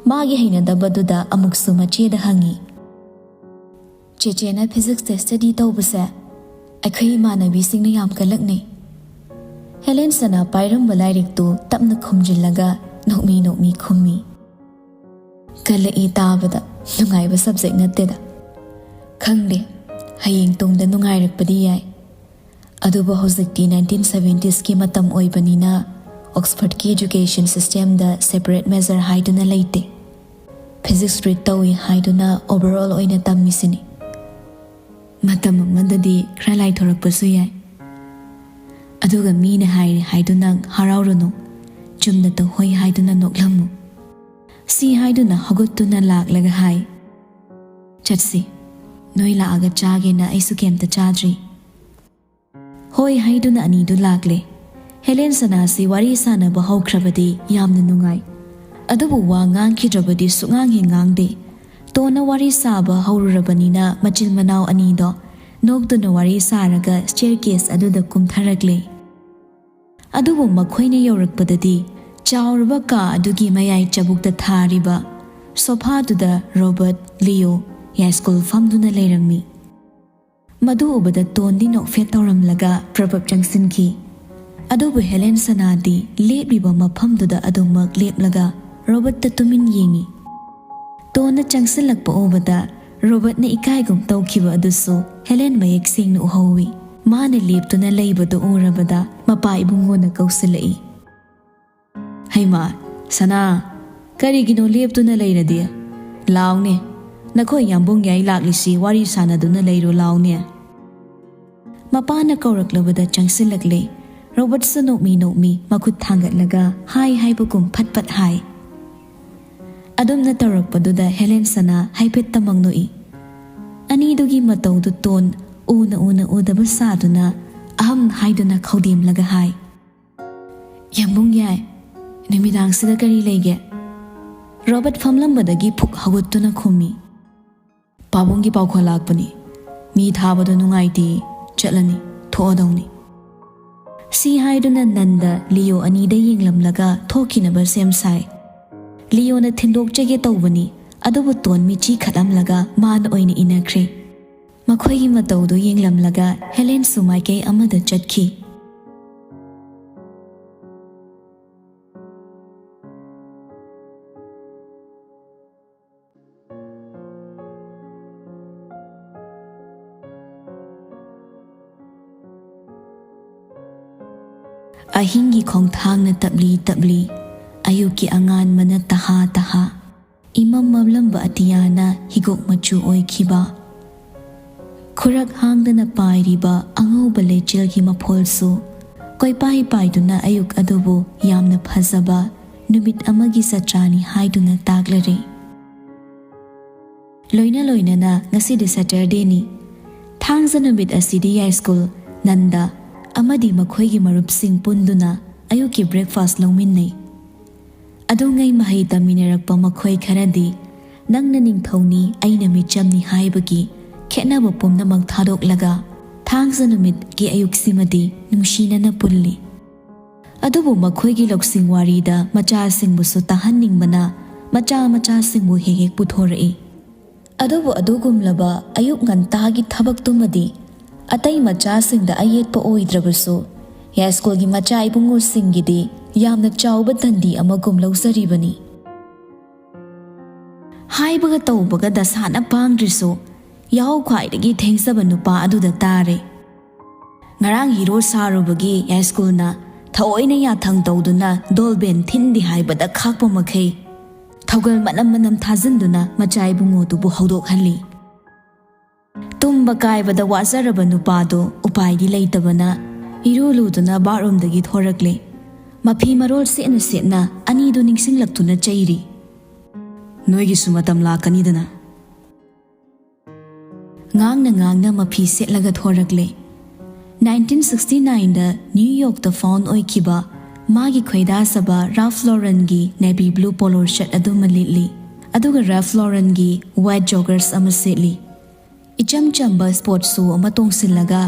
ꯃꯥꯒꯤ ꯍꯩꯅꯗꯕꯗꯨꯗ ꯑꯃꯨꯛꯁꯨ ꯃꯆꯦꯗ ꯍꯪꯉꯤ, "ꯆꯦꯆꯦꯅ ꯐꯤꯖꯤꯛꯁꯇ ꯁ꯭ꯇꯗꯤ ꯇꯧꯕꯁꯦ ꯑꯩꯈꯣꯏ ꯏꯃꯥꯟꯅꯕꯤꯁꯤꯡꯅ ꯌꯥꯝ ꯀꯜꯂꯛꯅꯩ꯫" ꯍꯦꯂꯦꯟ ꯁꯅꯥ ꯄꯥꯏꯔꯝꯕ ꯂꯥꯏꯔꯤꯛꯇꯨ ꯇꯞꯅ ꯈꯨꯝꯖꯤꯜꯂꯒ ꯅꯣꯛꯃꯤ ꯅꯣꯛꯃꯤ ꯈꯨꯝꯃꯤ, "ꯀꯜꯂꯛꯏ ꯇꯥꯕꯗ꯫ ꯅꯨꯡꯉꯥꯏꯕ ꯁꯕꯖꯦꯛ ꯅꯠꯇꯦꯗ꯫ ꯈꯪꯗꯦ, ꯍꯌꯦꯡ ꯇꯨꯡꯗ ꯅꯨꯡꯉꯥꯏꯔꯛꯄꯗꯤ ꯌꯥꯏ꯫ ꯑꯗꯨꯕꯨ ꯍꯧꯖꯤꯛꯇꯤ nineteen seventiesꯀꯤ ꯃꯇꯝ ꯑꯣꯏꯕꯅꯤꯅ Oxfordꯀꯤ education systemꯗ separate major ꯍꯥꯏꯗꯨꯅ ꯂꯩꯇꯦ꯫ Physics treat ꯇꯧꯏ ꯍꯥꯏꯗꯨꯅ overall ꯑꯣꯏꯅ ꯇꯝꯃꯤꯁꯤꯅꯤ꯫ ꯃꯇꯝ ꯑꯃꯗꯗꯤ ꯈꯔ ꯂꯥꯏꯊꯣꯔꯛꯄꯁꯨ ꯌꯥꯏ꯫ ꯑꯗꯨꯒ ꯃꯤꯅ ꯍꯥꯏꯔꯦ ꯍꯥꯏꯗꯨꯅ ꯍꯔꯥꯎꯔꯨꯅꯨ꯫ ꯆꯨꯝꯅ ꯇꯧꯍꯣꯏ ꯍꯥꯏꯗꯨꯅ ꯅꯣꯛꯂꯝꯃꯨ꯫ ꯁꯤ ꯍꯥꯏꯗꯨꯅ ꯍꯧꯒꯠꯇꯨꯅ ꯂꯥꯛꯂꯒ ꯍꯥꯏ, "ꯆꯠꯁꯤ꯫ ꯅꯣꯏ ꯂꯥꯛꯑꯒ ꯆꯥꯒꯦꯅ ꯑꯩꯁꯨ ꯀꯩꯝꯇ ꯆꯥꯗ꯭ꯔꯤ꯫" ꯍꯣꯏ ꯍꯥꯏꯗꯨꯅ ꯑꯅꯤꯗꯨ ꯂꯥꯛꯂꯦ꯫ ꯍꯦꯂꯦꯟ ꯁꯅꯥꯁꯤ ꯋꯥꯔꯤ ꯁꯥꯟꯅꯕ ꯍꯧꯈ꯭ꯔꯕꯗꯤ ꯌꯥꯝꯅ ꯅꯨꯡꯉꯥꯏ꯫ ꯑꯗꯨꯕꯨ ꯋꯥ ꯉꯥꯡꯈꯤꯗ꯭ꯔꯕꯗꯤ ꯁꯨꯛꯉꯥꯡ ꯍꯦꯛ ꯉꯥꯡꯗꯦ꯫ ꯇꯣꯟꯅ ꯋꯥꯔꯤ ꯁꯥꯕ ꯍꯧꯔꯨꯔꯕꯅꯤꯅ ꯃꯆꯤꯟ ꯃꯅꯥꯎ ꯑꯅꯤꯗꯣ ꯅꯣꯛꯇꯨꯅ ꯋꯥꯔꯤ ꯁꯥꯔꯒ staircase ꯑꯗꯨꯗ ꯀꯨꯝꯊꯔꯛꯂꯦ꯫ ꯑꯗꯨꯕꯨ ꯃꯈꯣꯏꯅ ꯌꯧꯔꯛꯄꯗꯗꯤ ꯆꯥꯎꯔꯕ ꯀꯥ ꯑꯗꯨꯒꯤ ꯃꯌꯥꯏ ꯆꯕꯨꯛꯇ ꯊꯥꯔꯤꯕ ꯁꯣꯐꯥꯗꯨꯗ ꯔꯣꯕꯔꯠ, ꯂꯤꯑꯣ, ꯌꯥꯏꯁ꯭ꯀꯨꯜ ꯐꯝꯗꯨꯅ ꯂꯩꯔꯝꯃꯤ꯫ ꯃꯗꯨ ꯎꯕꯗ ꯇꯣꯟꯗꯤ ꯅꯣꯛꯐꯦꯠ ꯇꯧꯔꯝꯂꯒ ꯄ꯭ꯔꯕꯞ ꯆꯪꯁꯤꯟꯈꯤ꯫ ꯑꯗꯨꯕꯨ ꯍꯦꯂꯦꯟ ꯁꯅꯥꯗꯤ ꯂꯦꯞꯂꯤꯕ ꯃꯐꯝꯗꯨꯗ ꯑꯗꯨꯃꯛ ꯂꯦꯞꯂꯒ ꯔꯣꯕꯔꯠꯇ ꯇꯨꯃꯤꯟ ꯌꯦꯡꯏ꯫ ꯇꯣꯟꯅ ꯆꯪꯁꯤꯜꯂꯛꯄ ꯎꯕꯗ ꯔꯣꯕꯔꯠꯅ ꯏꯀꯥꯏꯒꯨꯝ ꯇꯧꯈꯤꯕ ꯑꯗꯨꯁꯨ ꯍꯦꯂꯦꯟ ꯃꯌꯦꯛ ꯁꯦꯡꯅ ꯎꯍꯧꯏ꯫ ꯃꯥꯅ ꯂꯦꯞꯇꯨꯅ ꯂꯩꯕꯗꯨ ꯎꯔꯕꯗ ꯃꯄꯥ ꯏꯕꯨꯡꯉꯣꯅ ꯀꯧꯁꯤꯜꯂꯛꯏ꯫ "ꯍꯩꯃꯥ, ꯁꯅꯥ, ꯀꯔꯤꯒꯤꯅꯣ ꯂꯦꯞꯇꯨꯅ ꯂꯩꯔꯗꯤ? ꯂꯥꯎꯅꯦ, ꯅꯈꯣꯏ ꯌꯥꯝꯕꯨꯡ ꯌꯥꯏ ꯂꯥꯛꯂꯤꯁꯤ ꯋꯥꯔꯤ ꯁꯥꯟꯅꯗꯨꯅ ꯂꯩꯔꯣ ꯂꯥꯎꯅꯦ꯫" ꯃꯄꯥꯅ ꯀꯧꯔꯛꯂꯕꯗ ꯆꯪꯁꯤꯜꯂꯛꯂꯦ꯫ ꯔꯣꯕꯔꯠꯁꯨ ꯅꯣꯛꯃꯤ ꯅꯣꯛꯃꯤ ꯃꯈꯨꯠ ꯊꯥꯡꯒꯠꯂꯒ ꯍꯥꯏ ꯍꯥꯏꯕꯒꯨꯝ ꯐꯠ ꯐꯠ ꯍꯥꯏ꯫ ꯑꯗꯨꯝꯅ ꯇꯧꯔꯛꯄꯗꯨꯗ ꯍꯦꯂꯦꯟ ꯁꯅꯥ ꯍꯥꯏꯐꯦꯠꯇ ꯃꯪꯅꯣꯛꯏ꯫ ꯑꯅꯤꯗꯨꯒꯤ ꯃꯇꯧꯗꯨ ꯇꯣꯟ ꯎꯅ ꯎꯅ ꯎꯗꯕ ꯁꯥꯗꯨꯅ ꯑꯍꯝ ꯍꯥꯏꯗꯨꯅ ꯈꯧꯗꯦꯝꯂꯒ ꯍꯥꯏ, "ꯌꯥꯝꯕꯨꯡ ꯌꯥꯏ, ꯅꯨꯃꯤꯗꯥꯡꯁꯤꯗ ꯀꯔꯤ ꯂꯩꯒꯦ?" ꯔꯣꯕꯔꯠ ꯐꯝꯂꯝꯕꯗꯒꯤ ꯐꯨꯛ ꯍꯧꯒꯠꯇꯨꯅ ꯈꯨꯝꯃꯤ, "ꯄꯥꯕꯨꯡꯒꯤ ꯄꯥꯎꯈꯣꯜ ꯂꯥꯛꯄꯅꯤ꯫ ꯃꯤ ꯊꯥꯕꯗꯣ ꯅꯨꯡꯉꯥꯏꯇꯦ, ꯆꯠꯂꯅꯤ, ꯊꯣꯛꯑꯗꯧꯅꯤ꯫" ꯁꯤ ꯍꯥꯏꯗꯨꯅ ꯅꯟꯗ ꯂꯤꯑꯣ ꯑꯅꯤꯗ ꯌꯦꯡꯂꯝꯂꯒ ꯊꯣꯛꯈꯤꯅꯕ ꯁꯦꯝ ꯁꯥꯏ꯫ ꯂꯤꯑꯣꯅ ꯊꯤꯟꯗꯣꯛꯆꯒꯦ ꯇꯧꯕꯅꯤ, ꯑꯗꯨꯕꯨ ꯇꯣꯟ ꯃꯤꯠꯆꯤ ꯈꯠꯂꯝꯂꯒ ꯃꯥꯅ ꯑꯣꯏꯅ ꯏꯟꯅꯈ꯭ꯔꯦ꯫ ꯃꯈꯣꯏꯒꯤ ꯃꯇꯧꯗꯨ ꯌꯦꯡꯂꯝꯂꯒ ꯍꯦꯂꯦꯟꯁꯨ ꯃꯥꯏꯀꯩ ꯑꯃꯗ ꯆꯠꯈꯤ꯫ ꯑꯍꯤꯡꯒꯤ ꯈꯣꯡꯊꯥꯡꯅ ꯇꯞꯂꯤ ꯇꯞꯂꯤ, ꯑꯌꯨꯛꯀꯤ ꯑꯉꯥꯟꯕꯅ ꯇꯍꯥ ꯇꯍꯥ, ꯏꯃꯝ ꯃꯝꯂꯝꯕ ꯑꯇꯤꯌꯥꯅ ꯍꯤꯒꯣꯛ ꯃꯆꯨ ꯑꯣꯏꯈꯤꯕ꯫ ꯈꯨꯔꯛ ꯍꯥꯡꯗꯅ ꯄꯥꯏꯔꯤꯕ ꯑꯉꯧꯕ ꯂꯩꯆꯤꯜꯒꯤ ꯃꯐꯣꯜꯁꯨ ꯀꯣꯏꯄꯥꯏ ꯄꯥꯏꯗꯨꯅ ꯑꯌꯨꯛ ꯑꯗꯨꯕꯨ ꯌꯥꯝꯅ ꯐꯖꯕ ꯅꯨꯃꯤꯠ ꯑꯃꯒꯤ ꯆꯠꯆꯥꯅꯤ ꯍꯥꯏꯗꯨꯅ ꯇꯥꯛꯂꯔꯦ꯫ ꯂꯣꯏꯅ ꯂꯣꯏꯅꯅ ꯉꯁꯤꯗꯤ Saturdayꯅꯤ꯫ ꯊꯥꯡꯖ ꯅꯨꯃꯤꯠ ꯑꯁꯤꯗꯤ ꯌꯥꯏꯁ꯭ꯀꯨꯜ ꯅꯟꯗ ꯑꯃꯗꯤ ꯃꯈꯣꯏꯒꯤ ꯃꯔꯨꯞꯁꯤꯡ ꯄꯨꯟꯗꯨꯅ ꯑꯌꯨꯛꯀꯤ breakfast ꯂꯧꯃꯤꯟꯅꯩ꯫ ꯑꯗꯨꯉꯩ ꯃꯍꯩ ꯇꯝꯃꯤꯟꯅꯔꯛꯄ ꯃꯈꯣꯏ ꯈꯔꯗꯤ ꯅꯪꯅ ꯅꯤꯡꯊꯧꯅꯤ, ꯑꯩꯅ ꯃꯤꯆꯝꯅꯤ ꯍꯥꯏꯕꯒꯤ ꯈꯦꯠꯅꯕ ꯄꯨꯝꯅꯃꯛ ꯊꯥꯗꯣꯛꯂꯒ ꯊꯥꯡꯖ ꯅꯨꯃꯤꯠꯀꯤ ꯑꯌꯨꯛꯁꯤꯃꯗꯤ ꯅꯨꯡꯁꯤꯅꯅ ꯄꯨꯜꯂꯤ꯫ ꯑꯗꯨꯕꯨ ꯃꯈꯣꯏꯒꯤ ꯂꯧꯁꯤꯡ ꯋꯥꯔꯤꯗ ꯃꯆꯥꯁꯤꯡꯕꯨꯁꯨ ꯇꯥꯍꯟꯅꯤꯡꯕꯅ ꯃꯆꯥ ꯃꯆꯥꯁꯤꯡꯕꯨ ꯍꯦꯛ ꯍꯦꯛ ꯄꯨꯊꯣꯔꯛꯏ꯫ ꯑꯗꯨꯕꯨ ꯑꯗꯨꯒꯨꯝꯂꯕ ꯑꯌꯨꯛ ꯉꯟꯇꯥꯒꯤ ꯊꯕꯛꯇꯨꯃꯗꯤ ꯑꯇꯩ ꯃꯆꯥꯁꯤꯡꯗ ꯑꯌꯦꯠꯄ ꯑꯣꯏꯗ꯭ꯔꯕꯁꯨ, ꯌꯥꯏꯁ꯭ꯀꯨꯜꯒꯤ ꯃꯆꯥ ꯏꯕꯨꯡꯉꯣꯁꯤꯡꯒꯤꯗꯤ ꯌꯥꯝꯅ ꯆꯥꯎꯕ ꯗꯟꯗꯤ ꯑꯃꯒꯨꯝ ꯂꯧꯖꯔꯤꯕꯅꯤ꯫ ꯍꯥꯏꯕꯒ ꯇꯧꯕꯒ ꯗꯁꯥꯅ ꯄꯥꯡꯗ꯭ꯔꯤꯁꯨ, ꯌꯥꯍꯧ ꯈ꯭ꯋꯥꯏꯗꯒꯤ ꯊꯦꯡꯖꯕ ꯅꯨꯄꯥ ꯑꯗꯨꯗ ꯇꯥꯔꯦ꯫ ꯉꯔꯥꯡ ꯍꯤꯔꯣ ꯁꯥꯔꯨꯕꯒꯤ ꯌꯥꯏꯁ꯭ꯀꯨꯜꯅ ꯊꯑꯣꯏꯅ ꯌꯥꯊꯪ ꯇꯧꯗꯨꯅ ꯗꯣꯜꯕꯦꯟ ꯊꯤꯟꯗꯦ ꯍꯥꯏꯕꯗ ꯈꯥꯛꯄ ꯃꯈꯩ ꯊꯧꯒꯜ ꯃꯅꯝ ꯃꯅꯝ ꯊꯥꯖꯤꯟꯗꯨꯅ ꯃꯆꯥ ꯏꯕꯨꯡꯉꯣꯗꯨꯕꯨ ꯍꯧꯗꯣꯛꯍꯜꯂꯤ꯫ ꯇꯨꯝꯕ ꯀꯥꯏꯕꯗ ꯋꯥꯖꯔꯕ ꯅꯨꯄꯥꯗꯨ ꯎꯄꯥꯏꯗꯤ ꯂꯩꯇꯕꯅ ꯏꯔꯨ ꯂꯨꯗꯨꯅ bathroomꯗꯒꯤ ꯊꯣꯔꯛꯂꯦ꯫ ꯃꯐꯤ ꯃꯔꯣꯜ ꯁꯦꯠꯅ ꯁꯦꯠꯅ ꯑꯅꯤꯗꯨ ꯅꯤꯡꯁꯤꯡꯂꯛꯇꯨꯅ ꯆꯩꯔꯤ꯫ "ꯅꯣꯏꯒꯤꯁꯨ ꯃꯇꯝ ꯂꯥꯛꯀꯅꯤꯗꯅ?" ꯉꯥꯡꯅ ꯉꯥꯡꯅ ꯃꯐꯤ ꯁꯦꯠꯂꯒ ꯊꯣꯔꯛꯂꯦ꯫ Nineteen sixty nineꯗ New Yorkꯇ found ꯑꯣꯏꯈꯤꯕ ꯃꯥꯒꯤ ꯈꯣꯏꯗꯥꯖꯕ Ralph Laurenꯒꯤ navy blue polo shirt ꯑꯗꯨꯃ ꯂꯤꯠꯂꯤ꯫ ꯑꯗꯨꯒ Ralph Laurenꯒꯤ white joggers ꯑꯃ ꯁꯦꯠꯂꯤ꯫ ꯏꯆꯝ ꯆꯝꯕ sport shoe ꯑꯃ ꯇꯣꯡꯁꯤꯜꯂꯒ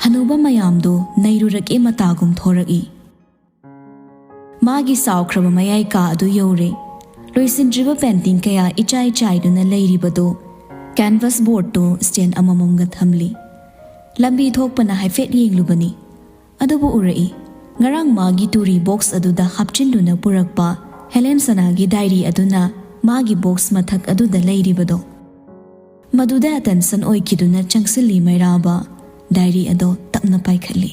ꯍꯅꯨꯕ ꯃꯌꯥꯝꯗꯨ ꯅꯩꯔꯨꯔꯛꯑꯦ ꯃꯇꯥꯒꯨꯝ ꯊꯣꯔꯛꯏ꯫ ꯃꯥꯒꯤ ꯆꯥꯎꯈ꯭ꯔꯕ ꯃꯌꯥꯏ ꯀꯥ ꯑꯗꯨ ꯌꯧꯔꯦ꯫ ꯂꯣꯏꯁꯤꯟꯗ꯭ꯔꯤꯕ painting ꯀꯌꯥ ꯏꯆꯥꯏ ꯆꯥꯏꯗꯨꯅ ꯂꯩꯔꯤꯕꯗꯨ canvas boardꯇꯨ stand ꯑꯃꯃꯝꯒ ꯊꯝꯂꯤ꯫ ꯂꯝꯕꯤ ꯊꯣꯛꯄꯅ ꯍꯥꯏꯐꯦꯠ ꯌꯦꯡꯂꯨꯕꯅꯤ꯫ ꯑꯗꯨꯕꯨ ꯎꯔꯛꯏ꯫ ꯉꯔꯥꯡ ꯃꯥꯒꯤ ꯇꯨꯔꯤ box ꯑꯗꯨꯗ ꯍꯥꯞꯆꯤꯟꯗꯨꯅ ꯄꯨꯔꯛꯄ ꯍꯦꯂꯦꯟ ꯁꯅꯥꯒꯤ diary ꯑꯗꯨꯅ ꯃꯥꯒꯤ box ꯃꯊꯛ ꯑꯗꯨꯗ ꯂꯩꯔꯤꯕꯗꯣ꯫ ꯃꯗꯨꯗ attention ꯑꯣꯏꯈꯤꯗꯨꯅ ꯆꯪꯁꯤꯜꯂꯤ ꯃꯩꯔꯥꯕ꯫ Diary ꯑꯗꯣ ꯇꯞꯅ ꯄꯥꯏꯈꯠꯂꯤ꯫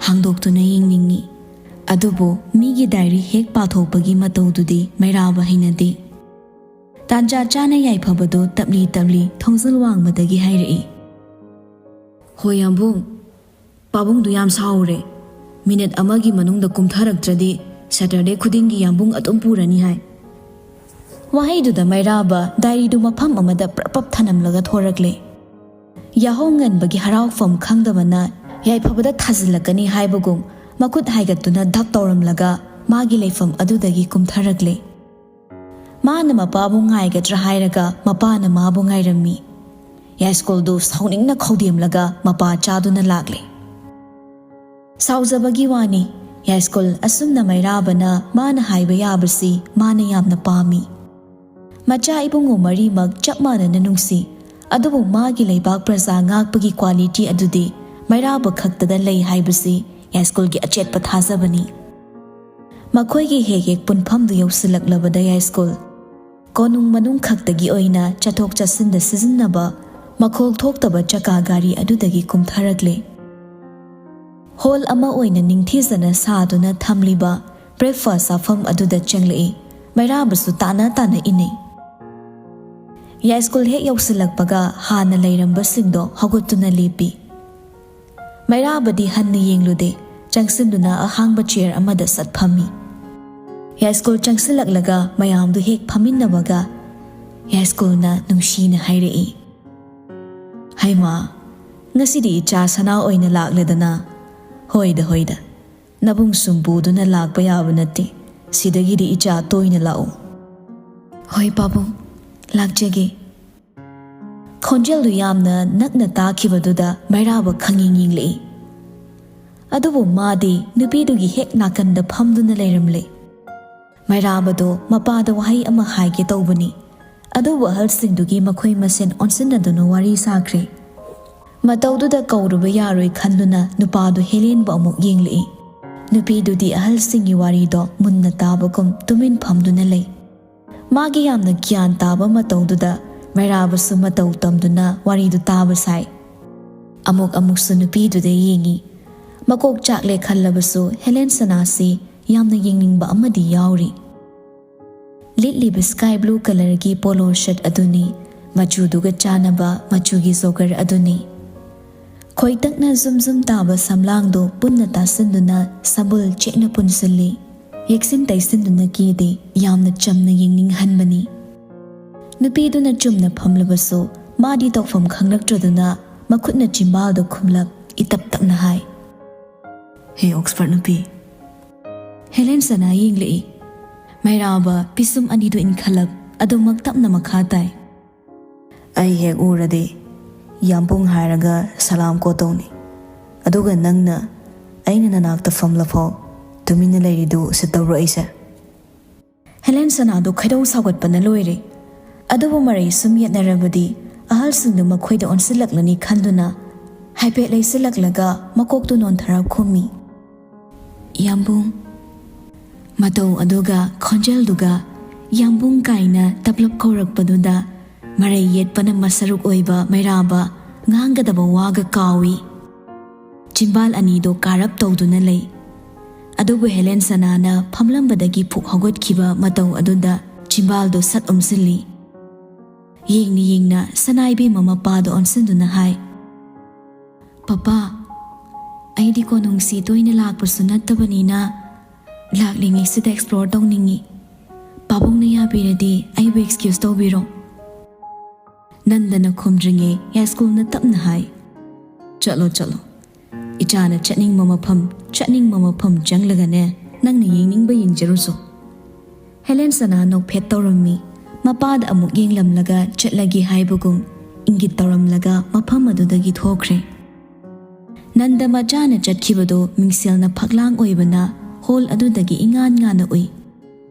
ꯍꯥꯡꯗꯣꯛꯇꯨꯅ ꯌꯦꯡꯅꯤꯡꯏ꯫ ꯑꯗꯨꯕꯨ ꯃꯤꯒꯤ ꯗꯥꯏꯔꯤ ꯍꯦꯛ ꯄꯥꯊꯣꯛꯄꯒꯤ ꯃꯇꯧꯗꯨꯗꯤ ꯃꯩꯔꯥꯕ ꯍꯩꯅꯗꯦ꯫ ꯇꯥꯟꯖꯥ ꯆꯥꯅ ꯌꯥꯏꯐꯕꯗꯨ ꯇꯞꯂꯤ ꯇꯞꯂꯤ ꯊꯣꯡꯖꯤꯜ ꯋꯥꯡꯃꯗꯒꯤ ꯍꯥꯏꯔꯛꯏ, "ꯍꯣꯏ ꯌꯥꯝꯕꯨꯡ, ꯄꯥꯕꯨꯡꯗꯨ ꯌꯥꯝ ꯁꯥꯎꯔꯦ꯫ ꯃꯤꯅꯤꯠ ꯑꯃꯒꯤ ꯃꯅꯨꯡꯗ ꯀꯨꯝꯊꯔꯛꯇ꯭ꯔꯗꯤ ꯁꯦꯇꯔꯗꯦ ꯈꯨꯗꯤꯡꯒꯤ ꯌꯥꯝꯕꯨꯡ ꯑꯗꯨꯝ ꯄꯨꯔꯅꯤ ꯍꯥꯏ"꯫ ꯋꯥꯍꯩꯗꯨꯗ ꯃꯩꯔꯥꯕ ꯗꯥꯏꯔꯤꯗꯨ ꯃꯐꯝ ꯑꯃꯗ ꯄ꯭ꯔꯞ ꯄ꯭ꯔꯞ ꯊꯅꯝꯂꯒ ꯊꯣꯔꯛꯂꯦ꯫ ꯌꯥꯍꯧ ꯉꯟꯕꯒꯤ ꯍꯔꯥꯎꯐꯝ ꯈꯪꯗꯕꯅ ꯌꯥꯏꯐꯕꯗ ꯊꯥꯖꯤꯜꯂꯛꯀꯅꯤ ꯍꯥꯏꯕꯒꯨꯝ ꯃꯈꯨꯠ ꯍꯥꯏꯒꯠꯇꯨꯅ ꯙꯞ ꯇꯧꯔꯝꯂꯒ ꯃꯥꯒꯤ ꯂꯩꯐꯝ ꯑꯗꯨꯗꯒꯤ ꯀꯨꯝꯊꯔꯛꯂꯦ꯫ ꯃꯥꯅ ꯃꯄꯥꯕꯨ ꯉꯥꯏꯒꯗ꯭ꯔꯥ ꯍꯥꯏꯔꯒ ꯃꯄꯥꯅ ꯃꯥꯕꯨ ꯉꯥꯏꯔꯝꯃꯤ꯫ ꯌꯥꯏꯁ꯭ꯀꯨꯜꯗꯨ ꯁꯥꯎꯅꯤꯡꯅ ꯈꯧꯗꯦꯝꯂꯒ ꯃꯄꯥ ꯆꯥꯗꯨꯅ ꯂꯥꯛꯂꯦ꯫ ꯁꯥꯎꯖꯕꯒꯤ ꯋꯥꯅꯤ, ꯌꯥꯏꯁ꯭ꯀꯨꯜ ꯑꯁꯨꯝꯅ ꯃꯩꯔꯥꯕꯅ ꯃꯥꯅ ꯍꯥꯏꯕ ꯌꯥꯕꯁꯤ ꯃꯥꯅ ꯌꯥꯝꯅ ꯄꯥꯝꯃꯤ꯫ ꯃꯆꯥ ꯏꯕꯨꯡꯉꯣ ꯃꯔꯤꯃꯛ ꯆꯞ ꯃꯥꯟꯅꯅ ꯅꯨꯡꯁꯤ, ꯑꯗꯨꯕꯨ ꯃꯥꯒꯤ ꯂꯩꯕꯥꯛ ꯄ꯭ꯔꯖꯥ ꯉꯥꯛꯄꯒꯤ ꯀ꯭ꯋꯥꯂꯤꯇꯤ ꯑꯗꯨꯗꯤ ꯃꯩꯔꯥꯕ ꯈꯛꯇꯗ ꯂꯩ ꯍꯥꯏꯕꯁꯤ ꯌꯥꯏꯁ꯭ꯀꯨꯜꯒꯤ ꯑꯆꯦꯠꯄ ꯊꯥꯖꯕꯅꯤ꯫ ꯃꯈꯣꯏꯒꯤ ꯍꯦꯛ ꯍꯦꯛ ꯄꯨꯟꯐꯝꯗꯨ ꯌꯧꯁꯤꯜꯂꯛꯂꯕꯗ ꯌꯥꯏꯁ꯭ꯀꯨꯜ ꯀꯣꯅꯨꯡ ꯃꯅꯨꯡ ꯈꯛꯇꯒꯤ ꯑꯣꯏꯅ ꯆꯠꯊꯣꯛ ꯆꯠꯁꯤꯟꯗ ꯁꯤꯖꯤꯟꯅꯕ ꯃꯈꯣꯜ ꯊꯣꯛꯇꯕ ꯆꯀꯥ ꯒꯥꯔꯤ ꯑꯗꯨꯗꯒꯤ ꯀꯨꯝꯊꯔꯛꯂꯦ꯫ ꯍꯣꯜ ꯑꯃ ꯑꯣꯏꯅ ꯅꯤꯡꯊꯤꯖꯅ ꯁꯥꯗꯨꯅ ꯊꯝꯂꯤꯕ ꯕ꯭ꯔꯦꯛꯐꯥꯁ ꯆꯥꯐꯝ ꯑꯗꯨꯗ ꯆꯪꯂꯛꯏ꯫ ꯃꯩꯔꯥꯕꯁꯨ ꯇꯥꯅ ꯇꯥꯅ ꯏꯟꯅꯩ꯫ ꯌꯥꯏꯁ꯭ꯀꯨꯜ ꯍꯦꯛ ꯌꯧꯁꯤꯜꯂꯛꯄꯒ ꯍꯥꯟꯅ ꯂꯩꯔꯝꯕꯁꯤꯡꯗꯣ ꯍꯧꯒꯠꯇꯨꯅ ꯂꯦꯞꯄꯤ꯫ ꯃꯩꯔꯥꯕꯗꯤ ꯍꯟꯅ ꯌꯦꯡꯂꯨꯗꯦ, ꯆꯪꯁꯤꯟꯗꯨꯅ ꯑꯍꯥꯡꯕ ꯆꯤꯌꯔ ꯑꯃꯗ ꯁꯠ ꯐꯝꯃꯤ꯫ ꯌꯥꯏꯁ꯭ꯀꯨꯜ ꯆꯪꯁꯤꯜꯂꯛꯂꯒ ꯃꯌꯥꯝꯗꯨ ꯍꯦꯛ ꯐꯝꯃꯤꯟꯅꯕꯒ ꯌꯥꯏꯁ꯭ꯀꯨꯜꯅ ꯅꯨꯡꯁꯤꯅ ꯍꯥꯏꯔꯛꯏ, "ꯍꯩꯃꯥ, ꯉꯁꯤꯗꯤ ꯏꯆꯥ ꯁꯅꯥ ꯑꯣꯏꯅ ꯂꯥꯛꯂꯦꯗꯅ꯫ ꯍꯣꯏꯗ ꯍꯣꯏꯗ, ꯅꯕꯨꯡ ꯁꯨꯝ ꯄꯨꯗꯨꯅ ꯂꯥꯛꯄ ꯌꯥꯕ ꯅꯠꯇꯦ꯫ ꯁꯤꯗꯒꯤꯗꯤ ꯏꯆꯥ ꯇꯣꯏꯅ ꯂꯥꯛꯎ"꯫ "ꯍꯣꯏ ꯄꯥꯕꯨꯡ, ꯂꯥꯛꯆꯒꯦ"꯫ ꯈꯣꯟꯖꯦꯜꯗꯨ ꯌꯥꯝꯅ ꯅꯛꯅ ꯇꯥꯈꯤꯕꯗꯨꯗ ꯃꯩꯔꯥꯕ ꯈꯪꯌꯦꯡ ꯌꯦꯡꯂꯛꯏ꯫ ꯑꯗꯨꯕꯨ ꯃꯥꯗꯤ ꯅꯨꯄꯤꯗꯨꯒꯤ ꯍꯦꯛ ꯅꯥꯀꯟꯗ ꯐꯝꯗꯨꯅ ꯂꯩꯔꯝꯂꯦ꯫ ꯃꯩꯔꯥꯕꯗꯣ ꯃꯄꯥꯗ ꯋꯥꯍꯩ ꯑꯃ ꯍꯥꯏꯒꯦ ꯇꯧꯕꯅꯤ, ꯑꯗꯨꯕꯨ ꯑꯍꯜꯁꯤꯡꯗꯨꯒꯤ ꯃꯈꯣꯏ ꯃꯁꯦꯟ ꯑꯣꯟꯁꯤꯟꯅꯗꯨꯅ ꯋꯥꯔꯤ ꯁꯥꯈ꯭ꯔꯦ꯫ ꯃꯇꯧꯗꯨꯗ ꯀꯧꯔꯨꯕ ꯌꯥꯔꯣꯏ ꯈꯟꯗꯨꯅ ꯅꯨꯄꯥꯗꯨ ꯍꯦꯂꯦꯟꯕꯨ ꯑꯃꯨꯛ ꯌꯦꯡꯂꯛꯏ꯫ ꯅꯨꯄꯤꯗꯨꯗꯤ ꯑꯍꯜꯁꯤꯡꯒꯤ ꯋꯥꯔꯤꯗꯣ ꯃꯨꯟꯅ ꯇꯥꯕꯒꯨꯝ ꯇꯨꯃꯤꯟ ꯐꯝꯗꯨꯅ ꯂꯩ꯫ ꯃꯥꯒꯤ ꯌꯥꯝꯅ ꯒ꯭ꯌꯥꯟ ꯇꯥꯕ ꯃꯇꯧꯗꯨꯗ ꯃꯩꯔꯥꯕꯁꯨ ꯃꯇꯧ ꯇꯝꯗꯨꯅ ꯋꯥꯔꯤꯗꯨ ꯇꯥꯕ ꯁꯥꯏ꯫ ꯑꯃꯨꯛ ꯑꯃꯨꯛꯁꯨ ꯅꯨꯄꯤꯗꯨꯗ ꯌꯦꯡꯏ꯫ ꯃꯀꯣꯛ ꯆꯥꯛꯂꯦ ꯈꯜꯂꯕꯁꯨ ꯍꯦꯂꯦꯟ ꯁꯅꯥꯁꯤ ꯌꯥꯝꯅ ꯌꯦꯡꯅꯤꯡꯕ ꯑꯃꯗꯤ ꯌꯥꯎꯔꯤ꯫ ꯂꯤꯠꯂꯤꯕ sky blue colourꯒꯤ polo shirt ꯑꯗꯨꯅꯤ, ꯃꯆꯨꯗꯨꯒ ꯆꯥꯟꯅꯕ ꯃꯆꯨꯒꯤ jogger ꯑꯗꯨꯅꯤ꯫ ꯈꯣꯏꯇꯛꯅ ꯖꯨꯝ ꯖꯨꯝ ꯇꯥꯕ ꯁꯝꯂꯥꯡꯗꯨ ꯄꯨꯟꯅ ꯇꯥꯁꯤꯟꯗꯨꯅ ꯁꯝꯕꯨꯜ ꯆꯦꯠꯅ ꯄꯨꯟꯁꯤꯜꯂꯤ꯫ ꯌꯦꯛꯁꯤꯟ ꯇꯩꯁꯤꯟꯗꯨꯅ ꯀꯦꯗꯦ, ꯌꯥꯝꯅ ꯆꯝꯅ ꯌꯦꯡꯅꯤꯡꯍꯟꯕꯅꯤ꯫ ꯅꯨꯄꯤꯗꯨꯅ ꯆꯨꯝꯅ ꯐꯝꯂꯕꯁꯨ ꯃꯥꯗꯤ ꯇꯧꯐꯝ ꯈꯪꯂꯛꯇ꯭ꯔꯗꯨꯅ ꯃꯈꯨꯠꯅ ꯆꯤꯝꯕꯥꯜꯗ ꯈꯨꯝꯂꯞ ꯏꯇꯞ ꯇꯞꯅ ꯍꯥꯏ, "ꯍꯦ ꯑꯣꯛꯁꯐꯣꯔꯗ ꯅꯨꯄꯤ!" ꯍꯦꯂꯦꯟ ꯁꯅꯥ ꯌꯦꯡꯂꯛꯏ꯫ ꯃꯩꯔꯥꯕ ꯄꯤꯁꯨꯝ ꯑꯅꯤꯗꯨ ꯏꯟꯈꯠꯂꯞ ꯑꯗꯨꯃꯛ ꯇꯞꯅ ꯃꯈꯥ ꯇꯥꯏ, "ꯑꯩ ꯍꯦꯛ ꯎꯔꯗꯤ ꯌꯥꯝꯕꯨꯡ ꯍꯥꯏꯔꯒ ꯁꯂꯥꯝ ꯀꯣ ꯇꯧꯅꯤ꯫ ꯑꯗꯨꯒ ꯅꯪꯅ ꯑꯩꯅ ꯅꯅꯥꯛꯇ ꯐꯝꯂꯐꯥꯎ ꯇꯨꯃꯤꯟꯅ ꯂꯩꯔꯤꯗꯨ ꯎꯁꯤꯠꯇꯕ꯭ꯔꯣ ꯑꯩꯁꯦ?" ꯍꯦꯂꯦꯟ ꯁꯅꯥꯗꯨ ꯈꯣꯏꯗꯧ ꯁꯥꯎꯒꯠꯄꯅ ꯂꯣꯏꯔꯦ꯫ ꯑꯗꯨꯕꯨ ꯃꯔꯩ ꯁꯨꯝ ꯌꯦꯠꯅꯔꯕꯗꯤ ꯑꯍꯜꯁꯤꯡꯗꯨ ꯃꯈꯣꯏꯗ ꯑꯣꯟꯁꯤꯜꯂꯛꯂꯅꯤ ꯈꯟꯗꯨꯅ ꯍꯥꯏꯐꯦꯠ ꯂꯩꯁꯤꯜꯂꯛꯂꯒ ꯃꯀꯣꯛꯇꯨ ꯅꯣꯟꯊꯔꯞ ꯈꯨꯝꯃꯤ, "ꯌꯥꯝꯕꯨꯡ꯫" ꯃꯇꯧ ꯑꯗꯨꯒ ꯈꯣꯟꯖꯦꯜꯗꯨꯒ "ꯌꯥꯝꯕꯨꯡ" ꯀꯥꯏꯅ ꯇꯞꯂꯞ ꯀꯧꯔꯛꯄꯗꯨꯗ ꯃꯔꯩ ꯌꯦꯠꯄꯅ ꯃꯁꯔꯨꯛ ꯑꯣꯏꯕ ꯃꯩꯔꯥꯕ ꯉꯥꯡꯒꯗꯕ ꯋꯥꯒ ꯀꯥꯎꯏ꯫ ꯆꯤꯝꯕꯥꯜ ꯑꯅꯤꯗꯣ ꯀꯥꯔꯞ ꯇꯧꯗꯨꯅ ꯂꯩ꯫ ꯑꯗꯨꯕꯨ ꯍꯦꯂꯦꯟ ꯁꯅꯥꯅ ꯐꯝꯂꯝꯕꯗꯒꯤ ꯐꯨꯛ ꯍꯧꯒꯠꯈꯤꯕ ꯃꯇꯧ ꯑꯗꯨꯗ ꯆꯤꯝꯕꯥꯜꯗꯣ ꯁꯠ ꯎꯝꯁꯤꯜꯂꯤ꯫ ꯌꯦꯡꯅ ꯌꯦꯡꯅ ꯁꯅꯥ ꯏꯕꯦꯝꯃ ꯃꯄꯥꯗ ꯑꯣꯟꯁꯤꯟꯗꯨꯅ ꯍꯥꯏ, "ꯄꯄꯥ, ꯑꯩꯗꯤ ꯀꯣꯅꯨꯡꯁꯤ ꯇꯣꯏꯅ ꯂꯥꯛꯄꯁꯨ ꯅꯠꯇꯕꯅꯤꯅ ꯂꯥꯛꯂꯤꯉꯩꯁꯤꯗ explore ꯇꯧꯅꯤꯡꯏ꯫ ꯄꯥꯕꯨꯡꯅ ꯌꯥꯕꯤꯔꯗꯤ ꯑꯩꯕꯨ excuse ꯇꯧꯕꯤꯔꯣ꯫" ꯅꯟꯗꯅ ꯈꯨꯝꯗ꯭ꯔꯤꯉꯩ ꯌꯥꯏꯁ꯭ꯀꯨꯜꯅ ꯇꯞꯅ ꯍꯥꯏ, "ꯆꯠꯂꯣ, ꯆꯠꯂꯣ꯫ ꯏꯆꯥꯅ ꯆꯠꯅꯤꯡꯕ ꯃꯐꯝ, ꯆꯠꯅꯤꯡꯕ ꯃꯐꯝ ꯆꯪꯂꯒꯅꯦ, ꯅꯪꯅ ꯌꯦꯡꯅꯤꯡꯕ ꯌꯦꯡꯖꯔꯨꯆꯣ꯫" ꯍꯦꯂꯦꯟ ꯁꯅꯥ ꯅꯣꯛꯐꯦꯠ ꯇꯧꯔꯝꯃꯤ꯫ ꯃꯄꯥꯗ ꯑꯃꯨꯛ ꯌꯦꯡꯂꯝꯂꯒ ꯆꯠꯂꯒꯦ ꯍꯥꯏꯕꯒꯨꯝ ꯏꯪꯒꯤꯠ ꯇꯧꯔꯝꯂꯒ ꯃꯐꯝ ꯑꯗꯨꯗꯒꯤ ꯊꯣꯛꯈ꯭ꯔꯦ꯫ ꯅꯟꯗ ꯃꯆꯥꯅ ꯆꯠꯈꯤꯕꯗꯨ ꯃꯤꯡꯁꯦꯜꯅ ꯐꯛꯂꯥꯡ ꯑꯣꯏꯕꯅ ꯍꯣꯜ ꯑꯗꯨꯗꯒꯤ ꯏꯉꯥꯟ ꯉꯥꯟꯅ ꯎꯏ꯫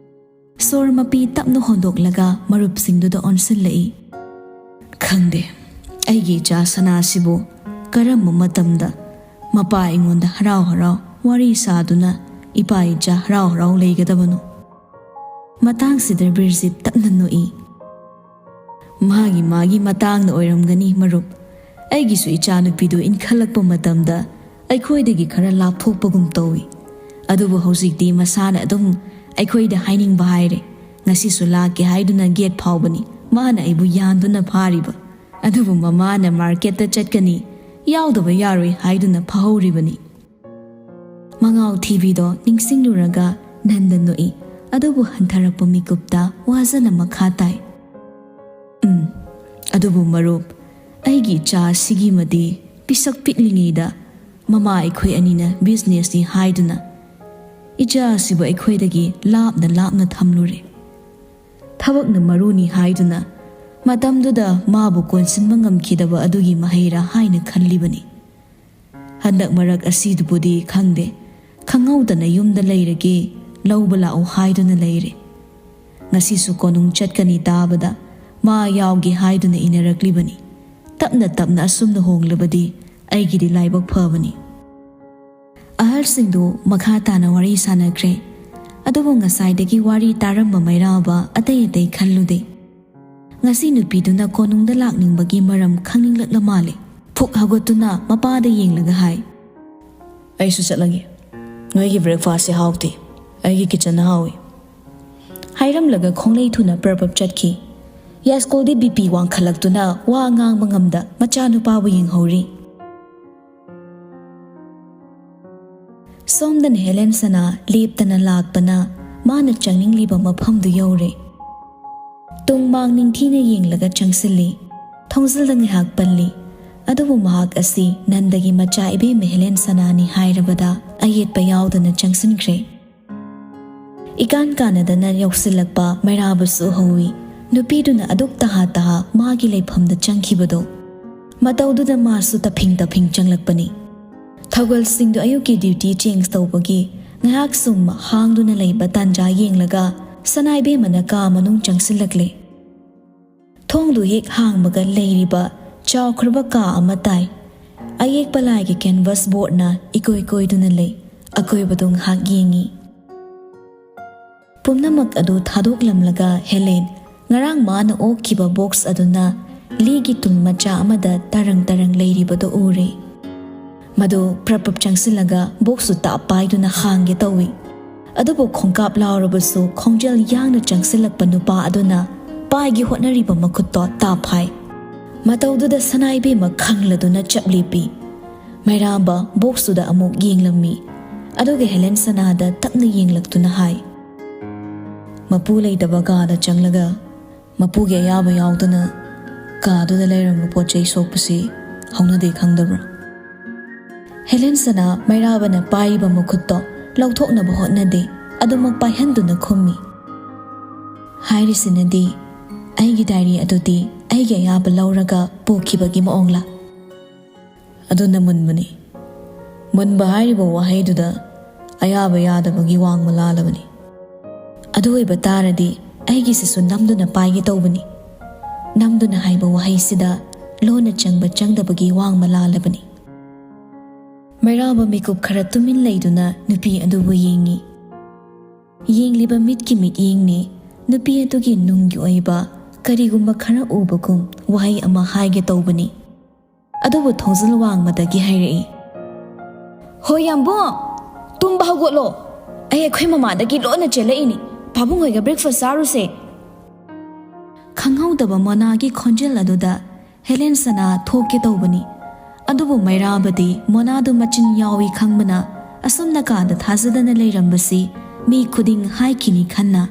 ꯁꯣꯔ ꯃꯄꯤ ꯇꯞꯅ ꯍꯣꯟꯗꯣꯛꯂꯒ ꯃꯔꯨꯞꯁꯤꯡꯗꯨꯗ ꯑꯣꯟꯁꯤꯜꯂꯛꯏ꯫ "ꯈꯪꯗꯦ, ꯑꯩꯒꯤ ꯏꯆꯥ ꯁꯅꯥꯁꯤꯕꯨ ꯀꯔꯝꯕ ꯃꯇꯝꯗ ꯃꯄꯥ ꯑꯩꯉꯣꯟꯗ ꯍꯔꯥꯎ ꯍꯔꯥꯎ ꯋꯥꯔꯤ ꯁꯥꯗꯨꯅ ꯏꯄꯥ ꯏꯆꯥ ꯍꯔꯥꯎ ꯍꯔꯥꯎ ꯂꯩꯒꯗꯕꯅꯣ?" ꯃꯇꯥꯡꯁꯤꯗ ꯕꯤꯔꯖꯤꯠ ꯇꯞꯅ ꯅꯣꯛꯏ꯫ "ꯃꯥꯒꯤ ꯃꯥꯒꯤ ꯃꯇꯥꯡꯅ ꯑꯣꯏꯔꯝꯒꯅꯤ ꯃꯔꯨꯞ꯫ ꯑꯩꯒꯤꯁꯨ ꯏꯆꯥꯅꯨꯄꯤꯗꯨ ꯏꯟꯈꯠꯂꯛꯄ ꯃꯇꯝꯗ ꯑꯩꯈꯣꯏꯗꯒꯤ ꯈꯔ ꯂꯥꯞꯊꯣꯛꯄꯒꯨꯝ ꯇꯧꯏ꯫ ꯑꯗꯨꯕꯨ ꯍꯧꯖꯤꯛꯇꯤ ꯃꯁꯥꯅ ꯑꯗꯨꯝ ꯑꯩꯈꯣꯏꯗ ꯍꯥꯏꯅꯤꯡꯕ ꯍꯥꯏꯔꯦ꯫ ꯉꯁꯤꯁꯨ ꯂꯥꯛꯀꯦ ꯍꯥꯏꯗꯨꯅ ꯒꯦꯠ ꯐꯥꯎꯕꯅꯤ ꯃꯥꯅ ꯑꯩꯕꯨ ꯌꯥꯟꯗꯨꯅ ꯐꯥꯔꯤꯕ꯫ ꯑꯗꯨꯕꯨ ꯃꯃꯥꯅ ꯃꯥꯔꯀꯦꯠꯇ ꯆꯠꯀꯅꯤ, ꯌꯥꯎꯗꯕ ꯌꯥꯔꯣꯏ ꯍꯥꯏꯗꯨꯅ ꯐꯥꯍꯧꯔꯤꯕꯅꯤ꯫ ꯃꯉꯥꯎ ꯊꯤꯕꯤꯗꯣ ꯅꯤꯡꯁꯤꯡꯂꯨꯔꯒ ꯅꯟꯗ ꯅꯣꯛꯏ꯫ ꯑꯗꯨꯕꯨ ꯍꯟꯊꯔꯛꯄ ꯃꯤꯀꯨꯞꯇ ꯋꯥꯖꯅ ꯃꯈꯥ ꯇꯥꯏ꯫ ꯎꯝ, ꯑꯗꯨꯕꯨ ꯃꯔꯨꯞ, ꯑꯩꯒꯤ ꯏꯆꯥ ꯑꯁꯤꯒꯤꯃꯗꯤ ꯄꯤꯁꯛ ꯄꯤꯛꯂꯤꯉꯩꯗ ꯃꯃꯥ ꯑꯩꯈꯣꯏ ꯑꯅꯤꯅ ꯕꯤꯖꯤꯅꯦꯁꯅꯤ ꯍꯥꯏꯗꯨꯅ ꯏꯆꯥ ꯑꯁꯤꯕꯨ ꯑꯩꯈꯣꯏꯗꯒꯤ ꯂꯥꯞꯅ ꯂꯥꯞꯅ ꯊꯝꯂꯨꯔꯦ꯫ ꯊꯕꯛꯅ ꯃꯔꯨꯅꯤ ꯍꯥꯏꯗꯨꯅ ꯃꯇꯝꯗꯨꯗ ꯃꯥꯕꯨ ꯀꯣꯟꯁꯤꯟꯕ ꯉꯝꯈꯤꯗꯕ ꯑꯗꯨꯒꯤ ꯃꯍꯩꯔꯥ ꯍꯥꯏꯅ ꯈꯜꯂꯤꯕꯅꯤ꯫ ꯍꯟꯗꯛ ꯃꯔꯛ ꯑꯁꯤꯗꯨꯕꯨꯗꯤ ꯈꯪꯗꯦ, ꯈꯪꯍꯧꯗꯅ ꯌꯨꯝꯗ ꯂꯩꯔꯒꯦ, ꯂꯧꯕ ꯂꯥꯛꯎ ꯍꯥꯏꯗꯨꯅ ꯂꯩꯔꯦ꯫ ꯉꯁꯤꯁꯨ ꯀꯣꯅꯨꯡ ꯆꯠꯀꯅꯤ ꯇꯥꯕꯗ ꯃꯥ ꯌꯥꯎꯒꯦ ꯍꯥꯏꯗꯨꯅ ꯏꯟꯅꯔꯛꯂꯤꯕꯅꯤ꯫ ꯇꯞꯅ ꯇꯞꯅ ꯑꯁꯨꯝꯅ ꯍꯣꯡꯂꯕꯗꯤ ꯑꯩꯒꯤꯗꯤ ꯂꯥꯏꯕꯛ ꯐꯕꯅꯤ꯫ ꯑꯍꯜꯁꯤꯡꯗꯨ ꯃꯈꯥ ꯇꯥꯅ ꯋꯥꯔꯤ ꯁꯥꯟꯅꯈ꯭ꯔꯦ꯫ ꯑꯗꯨꯕꯨ ꯉꯁꯥꯏꯗꯒꯤ ꯋꯥꯔꯤ ꯇꯥꯔꯝꯕ ꯃꯩꯔꯥꯕ ꯑꯇꯩ ꯑꯇꯩ ꯈꯜꯂꯨꯗꯦ꯫ ꯉꯁꯤ ꯅꯨꯄꯤꯗꯨꯅ ꯀꯣꯅꯨꯡꯗ ꯂꯥꯛꯅꯤꯡꯕꯒꯤ ꯃꯔꯝ ꯈꯪꯅꯤꯡꯂꯛꯂ ꯃꯥꯜꯂꯦ꯫ ꯐꯨꯛ ꯍꯧꯒꯠꯇꯨꯅ ꯃꯄꯥꯗ ꯌꯦꯡꯂꯒ ꯍꯥꯏ, "ꯑꯩꯁꯨ ꯆꯠꯂꯒꯦ꯫ ꯅꯣꯏꯒꯤ ꯕ꯭ꯔꯦꯛꯐꯥꯁꯁꯦ ꯍꯥꯎꯇꯦ꯫ ꯑꯩꯒꯤ ꯀꯤꯆꯟꯅ ꯍꯥꯎꯏ꯫" ꯍꯥꯏꯔꯝꯂꯒ ꯈꯣꯡꯂꯩ ꯊꯨꯅ ꯄ꯭ꯔꯞ ꯄ꯭ꯔꯞ ꯆꯠꯈꯤ꯫ ꯌꯥꯏꯁ꯭ꯀꯨꯜꯗꯤ ꯕꯤ ꯄꯤ ꯋꯥꯡꯈꯠꯂꯛꯇꯨꯅ ꯋꯥ ꯉꯥꯡꯕ ꯉꯝꯗ ꯃꯆꯥꯅꯨꯄꯥꯕꯨ ꯌꯦꯡꯍꯧꯔꯤ꯫ ꯁꯣꯝꯗꯅ ꯍꯦꯂꯦꯟ ꯁꯅꯥ ꯂꯦꯞꯇꯅ ꯂꯥꯛꯄꯅ ꯃꯥꯅ ꯆꯪꯅꯤꯡꯂꯤꯕ ꯃꯐꯝꯗꯨ ꯌꯧꯔꯦ꯫ ꯇꯨꯡ ꯃꯥꯡ ꯅꯤꯡꯊꯤꯅ ꯌꯦꯡꯂꯒ ꯆꯪꯁꯤꯜꯂꯤ꯫ ꯊꯣꯡꯖꯤꯜꯗ ꯉꯥꯏꯍꯥꯛ ꯄꯜꯂꯤ꯫ ꯑꯗꯨꯕꯨ ꯃꯍꯥꯛ ꯑꯁꯤ ꯅꯟꯗꯒꯤ ꯃꯆꯥ ꯏꯕꯦꯝꯃ ꯍꯦꯂꯦꯟ ꯁꯅꯥꯅꯤ ꯍꯥꯏꯔꯕꯗ ꯑꯌꯦꯠꯄ ꯌꯥꯎꯗꯅ ꯆꯪꯁꯤꯟꯈ꯭ꯔꯦ꯫ ꯏꯀꯥꯟ ꯀꯥꯟꯅꯗꯅ ꯌꯧꯁꯤꯜꯂꯛꯄ ꯃꯩꯔꯥꯕꯁꯨ ꯎꯍꯧꯏ꯫ ꯅꯨꯄꯤꯗꯨꯅ ꯑꯗꯨꯛ ꯇꯍꯥ ꯇꯍꯥ ꯃꯥꯒꯤ ꯂꯩꯐꯝꯗ ꯆꯪꯈꯤꯕꯗꯣ꯫ ꯃꯇꯧꯗꯨꯗ ꯃꯥꯁꯨ ꯇꯞꯐꯤꯡ ꯇꯞꯐꯤꯡ ꯆꯪꯂꯛꯄꯅꯤ꯫ ꯊꯧꯒꯜꯁꯤꯡꯗꯨ ꯑꯌꯨꯛꯀꯤ ꯗ꯭ꯌꯨꯇꯤ ꯆꯦꯟꯖ ꯇꯧꯕꯒꯤ ꯉꯥꯏꯍꯥꯛ ꯁꯨꯝ ꯍꯥꯡꯗꯨꯅ ꯂꯩꯕ ꯇꯥꯟꯖꯥ ꯌꯦꯡꯂꯒ ꯁꯅꯥ ꯏꯕꯦꯝꯃꯅ ꯀꯥ ꯃꯅꯨꯡ ꯆꯪꯁꯤꯜꯂꯛꯂꯦ꯫ ꯊꯣꯡꯗꯨ ꯍꯦꯛ ꯍꯥꯡꯕꯒ ꯂꯩꯔꯤꯕ ꯆꯥꯎꯈ꯭ꯔꯕ ꯀꯥ ꯑꯃ ꯇꯥꯏ꯫ ꯑꯌꯦꯛꯄ ꯂꯥꯏꯒꯤ ꯀꯦꯟꯚꯁ ꯕꯣꯔꯗꯅ ꯏꯀꯣꯏ ꯀꯣꯏꯗꯨꯅ ꯂꯩ꯫ ꯑꯀꯣꯏꯕꯗꯨ ꯉꯥꯏꯍꯥꯛ ꯌꯦꯡꯉꯤ꯫ ꯄꯨꯝꯅꯃꯛ ꯑꯗꯨ ꯊꯥꯗꯣꯛꯂꯝꯂꯒ ꯍꯦꯂꯦꯟ ꯉꯔꯥꯡ ꯃꯥꯅ ꯑꯣꯛꯈꯤꯕ ꯕꯣꯛꯁ ꯑꯗꯨꯅ ꯂꯤꯒꯤ ꯇꯨꯡ ꯃꯆꯥ ꯑꯃꯗ ꯇꯔꯪ ꯇꯔꯪ ꯂꯩꯔꯤꯕꯗꯨ ꯎꯔꯦ꯫ ꯃꯗꯨ ꯄ꯭ꯔꯞ ꯄ꯭ꯔꯞ ꯆꯪꯁꯤꯜꯂꯒ ꯕꯣꯛꯁꯇꯨ ꯇꯥꯞ ꯄꯥꯏꯗꯨꯅ ꯍꯥꯡꯒꯦ ꯇꯧꯏ꯫ ꯑꯗꯨꯕꯨ ꯈꯣꯡꯀꯥꯞ ꯂꯥꯎꯔꯕꯁꯨ ꯈꯣꯡꯖꯦꯜ ꯌꯥꯡꯅ ꯆꯪꯁꯤꯜꯂꯛꯄ ꯅꯨꯄꯥ ꯑꯗꯨꯅ ꯄꯥꯏꯒꯦ ꯍꯣꯠꯅꯔꯤꯕ ꯃꯈꯨꯠꯇꯣ ꯇꯥꯞ ꯍꯥꯏ꯫ ꯃꯇꯧꯗꯨꯗ ꯁꯅꯥ ꯏꯕꯦꯝꯃ ꯈꯪꯂꯗꯨꯅ ꯆꯞ ꯂꯦꯞꯄꯤ꯫ ꯃꯩꯔꯥꯕ ꯕꯣꯛꯁꯇꯨꯗ ꯑꯃꯨꯛ ꯌꯦꯡꯂꯝꯃꯤ꯫ ꯑꯗꯨꯒ ꯍꯦꯂꯦꯟ ꯁꯅꯥꯗ ꯇꯞꯅ ꯌꯦꯡꯂꯛꯇꯨꯅ ꯍꯥꯏ, "ꯃꯄꯨ ꯂꯩꯇꯕ ꯀꯥꯗ ꯆꯪꯂꯒ ꯃꯄꯨꯒꯤ ꯑꯌꯥꯕ ꯌꯥꯎꯗꯅ ꯀꯥꯗꯨꯗ ꯂꯩꯔꯝꯕ ꯄꯣꯠ ꯆꯩ ꯁꯣꯛꯄꯁꯤ ꯍꯧꯅꯗꯦ ꯈꯪꯗꯕ꯭ꯔꯥ?" ꯍꯦꯂꯦꯟ ꯁꯅꯥ ꯃꯩꯔꯥꯕꯅ ꯄꯥꯏꯔꯤꯕ ꯃꯈꯨꯠꯇꯣ ꯂꯧꯊꯣꯛꯅꯕ ꯍꯣꯠꯅꯗꯦ, ꯑꯗꯨꯃꯛ ꯄꯥꯏꯍꯟꯗꯨꯅ ꯈꯨꯝꯃꯤ꯫ "ꯍꯥꯏꯔꯤꯁꯤꯅꯗꯤ ꯑꯩꯒꯤ ꯗꯥꯏꯔꯤ ꯑꯗꯨꯗꯤ ꯑꯩꯒꯤ ꯑꯌꯥꯕ ꯂꯧꯔꯒ ꯄꯨꯈꯤꯕꯒꯤ ꯃꯑꯣꯡꯂꯥ?" "ꯑꯗꯨꯅ ꯃꯨꯟꯕꯅꯤ꯫ ꯃꯨꯟꯕ ꯍꯥꯏꯔꯤꯕ ꯋꯥꯍꯩꯗꯨꯗ ꯑꯌꯥꯕ ꯌꯥꯗꯕꯒꯤ ꯋꯥꯡꯃ ꯂꯥꯜꯂꯕꯅꯤ꯫ ꯑꯗꯨ ꯑꯣꯏꯕ ꯇꯥꯔꯗꯤ ꯑꯩꯒꯤꯁꯤꯁꯨ ꯅꯝꯗꯨꯅ ꯄꯥꯏꯒꯦ ꯇꯧꯕꯅꯤ꯫ ꯅꯝꯗꯨꯅ ꯍꯥꯏꯕ ꯋꯥꯍꯩꯁꯤꯗ ꯂꯣꯟꯅ ꯆꯪꯕ ꯆꯪꯗꯕꯒꯤ ꯋꯥꯡꯃ ꯂꯥꯜꯂꯕꯅꯤ꯫" ꯃꯩꯔꯥꯕ ꯃꯤꯀꯨꯞ ꯈꯔ ꯇꯨꯃꯤꯟ ꯂꯩꯗꯨꯅ ꯅꯨꯄꯤ ꯑꯗꯨꯕꯨ ꯌꯦꯡꯉꯤ꯫ ꯌꯦꯡꯂꯤꯕ ꯃꯤꯠꯀꯤ ꯃꯤꯠꯌꯦꯡꯅꯤ ꯅꯨꯄꯤ ꯑꯗꯨꯒꯤ ꯅꯨꯡꯒꯤ ꯑꯣꯏꯕ ꯀꯔꯤꯒꯨꯝꯕ ꯈꯔ ꯎꯕꯒꯨꯝ ꯋꯥꯍꯩ ꯑꯃ ꯍꯥꯏꯒꯦ ꯇꯧꯕꯅꯤ꯫ ꯑꯗꯨꯕꯨ ꯊꯣꯡꯖꯤꯜ ꯋꯥꯡꯃꯗꯒꯤ ꯍꯥꯏꯔꯛꯏ, "ꯍꯣꯏ ꯌꯥꯝꯕꯨꯡ, ꯇꯨꯝꯕ ꯍꯧꯒꯠꯂꯣ꯫ ꯑꯩ ꯑꯩꯈꯣꯏ ꯃꯃꯥꯗꯒꯤ ꯂꯣꯟꯅ ꯆꯦꯜꯂꯛꯏꯅꯤ꯫ ꯄꯥꯕꯨꯡ ꯍꯣꯏꯒ ꯕ꯭ꯔꯦꯛꯐꯥꯁ ꯆꯥꯔꯨꯁꯦ꯫" ꯈꯪꯍꯧꯗꯕ ꯃꯣꯅꯥꯒꯤ ꯈꯣꯟꯖꯦꯜ ꯑꯗꯨꯗ ꯍꯦꯂꯦꯟ ꯁꯅꯥ ꯊꯣꯛꯀꯦ ꯇꯧꯕꯅꯤ꯫ ꯑꯗꯨꯕꯨ ꯃꯩꯔꯥꯕꯗꯤ ꯃꯣꯅꯥꯗꯨ ꯃꯆꯤꯟ ꯌꯥꯎꯏ ꯈꯪꯕꯅ ꯑꯁꯨꯝꯅ ꯀꯥꯗ ꯊꯥꯖꯗꯅ ꯂꯩꯔꯝꯕꯁꯤ ꯃꯤ ꯈꯨꯗꯤꯡ ꯍꯥꯏꯈꯤꯅꯤ ꯈꯟꯅ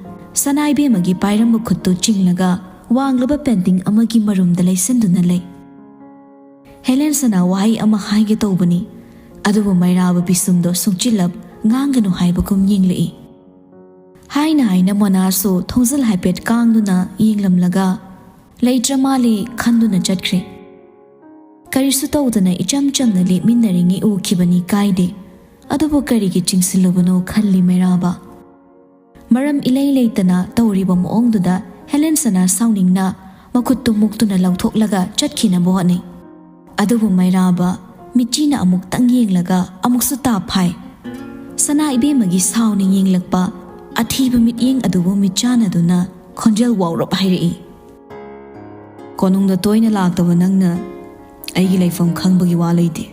ꯁꯅꯥ ꯏꯕꯦꯝꯃꯒꯤ ꯄꯥꯏꯔꯝꯕ ꯈꯨꯠꯇꯨ ꯆꯤꯡꯂꯒ ꯋꯥꯡꯂꯕ ꯄꯦꯟꯇꯤꯡ ꯑꯃꯒꯤ ꯃꯔꯨꯝꯗ ꯂꯩꯁꯤꯟꯗꯨꯅ ꯂꯩ꯫ ꯍꯦꯂꯦꯟ ꯁꯅꯥ ꯋꯥꯍꯩ ꯑꯃ ꯍꯥꯏꯒꯦ ꯇꯧꯕꯅꯤ, ꯑꯗꯨꯕꯨ ꯃꯩꯔꯥꯕ ꯄꯤꯁꯨꯝꯗꯣ ꯁꯨꯡꯆꯤꯜꯂꯞ ꯉꯥꯡꯒꯅꯨ ꯍꯥꯏꯕꯒꯨꯝ ꯌꯦꯡꯂꯛꯏ꯫ ꯍꯥꯏꯅ ꯍꯥꯏꯅ ꯃꯣꯅꯥꯁꯨ ꯊꯣꯡꯖꯤꯜ ꯍꯥꯏꯐꯦꯠ ꯀꯥꯡꯗꯨꯅ ꯌꯦꯡꯂꯝꯂꯒ ꯂꯩꯇ꯭ꯔ ꯃꯥꯜꯂꯤ ꯈꯟꯗꯨꯅ ꯆꯠꯈ꯭ꯔꯦ꯫ ꯀꯔꯤꯁꯨ ꯇꯧꯗꯅ ꯏꯆꯝ ꯆꯝꯅ ꯂꯦꯞꯃꯤꯟꯅꯔꯤꯉꯩ ꯎꯈꯤꯕꯅꯤ ꯀꯥꯏꯗꯦ, ꯑꯗꯨꯕꯨ ꯀꯔꯤꯒꯤ ꯆꯤꯡꯁꯤꯜꯂꯨꯕꯅꯣ ꯈꯜꯂꯤ ꯃꯩꯔꯥꯕ꯫ ꯃꯔꯝ ꯏꯂꯩ ꯂꯩꯇꯅ ꯇꯧꯔꯤꯕ ꯃꯑꯣꯡꯗꯨꯗ ꯍꯦꯂꯦꯟ ꯁꯅꯥ ꯁꯥꯎꯅꯤꯡꯅ ꯃꯈꯨꯠꯇꯨ ꯃꯨꯛꯇꯨꯅ ꯂꯧꯊꯣꯛꯂꯒ ꯆꯠꯈꯤꯅꯕ ꯍꯣꯠꯅꯩ꯫ ꯑꯗꯨꯕꯨ ꯃꯩꯔꯥꯕ ꯃꯤꯠꯆꯤꯅ ꯑꯃꯨꯛꯇꯪ ꯌꯦꯡꯂꯒ ꯑꯃꯨꯛꯁꯨ ꯇꯥꯞ ꯍꯥꯏ꯫ ꯁꯅꯥ ꯏꯕꯦꯝꯃꯒꯤ ꯁꯥꯎꯅ ꯌꯦꯡꯂꯛꯄ ꯑꯊꯤꯕ ꯃꯤꯠꯌꯦꯡ ꯑꯗꯨꯕꯨ ꯃꯤꯠꯆꯥꯟꯅꯗꯨꯅ ꯈꯣꯟꯖꯦꯜ ꯋꯥꯎꯔꯞ ꯍꯥꯏꯔꯛꯏ, "ꯀꯣꯅꯨꯡꯗ ꯇꯣꯏꯅ ꯂꯥꯛꯇꯕ ꯅꯪꯅ ꯑꯩꯒꯤ ꯂꯩꯐꯝ ꯈꯪꯕꯒꯤ ꯋꯥ ꯂꯩꯇꯦ꯫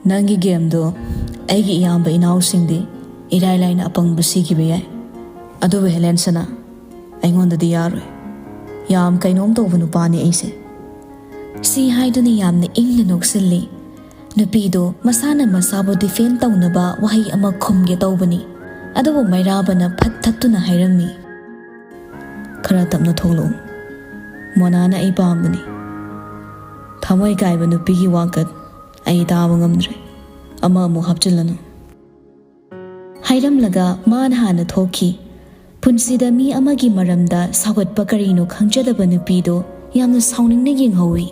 ꯅꯪꯒꯤ ꯒꯦꯝꯗꯣ ꯑꯩꯒꯤ ꯏꯌꯥꯝꯕ ꯏꯅꯥꯎꯁꯤꯡꯗꯤ ꯏꯔꯥꯏ ꯂꯥꯏꯅ ꯑꯄꯪꯕ ꯁꯤꯈꯤꯕ ꯌꯥꯏ, ꯑꯗꯨꯕꯨ ꯍꯦꯂꯦꯟꯁꯅ ꯑꯩꯉꯣꯟꯗꯗꯤ ꯌꯥꯔꯣꯏ꯫ ꯌꯥꯝ ꯀꯩꯅꯣꯝ ꯇꯧꯕ ꯅꯨꯄꯥꯅꯤ ꯑꯩꯁꯦ꯫ ꯁꯤ ꯍꯥꯏꯗꯨꯅ ꯌꯥꯝꯅ ꯏꯪꯅ ꯅꯣꯛꯁꯤꯜꯂꯤ꯫ ꯅꯨꯄꯤꯗꯣ ꯃꯁꯥꯅ ꯃꯁꯥꯕꯨ ꯗꯤꯐꯦꯟ ꯇꯧꯅꯕ ꯋꯥꯍꯩ ꯑꯃ ꯈꯨꯝꯒꯦ ꯇꯧꯕꯅꯤ, ꯑꯗꯨꯕꯨ ꯃꯩꯔꯥꯕꯅ ꯐꯠ ꯊꯠꯇꯨꯅ ꯍꯥꯏꯔꯝꯃꯤ, "ꯈꯔ ꯇꯞꯅ ꯊꯣꯛꯂꯛꯎ꯫ ꯃꯣꯅꯥꯅ ꯑꯩ ꯄꯥꯝꯕꯅꯤ꯫ ꯊꯃꯣꯏ ꯀꯥꯏꯕ ꯅꯨꯄꯤꯒꯤ ꯋꯥꯀꯠ ꯑꯩ ꯇꯥꯕ ꯉꯝꯗ꯭ꯔꯦ꯫ ꯑꯃ ꯑꯃꯨꯛ ꯍꯥꯞꯆꯤꯜꯂꯅꯨ"꯫ ꯍꯥꯏꯔꯝꯂꯒ ꯃꯥꯅ ꯍꯥꯟꯅ ꯊꯣꯛꯈꯤ꯫ ꯄꯨꯟꯁꯤꯗ ꯃꯤ ꯑꯃꯒꯤ ꯃꯔꯝꯗ ꯁꯥꯎꯒꯠꯄ ꯀꯔꯤꯅꯣ ꯈꯪꯖꯗꯕ ꯅꯨꯄꯤꯗꯣ ꯌꯥꯝꯅ ꯁꯥꯎꯅꯤꯡꯅ ꯌꯦꯡꯍꯧꯏ꯫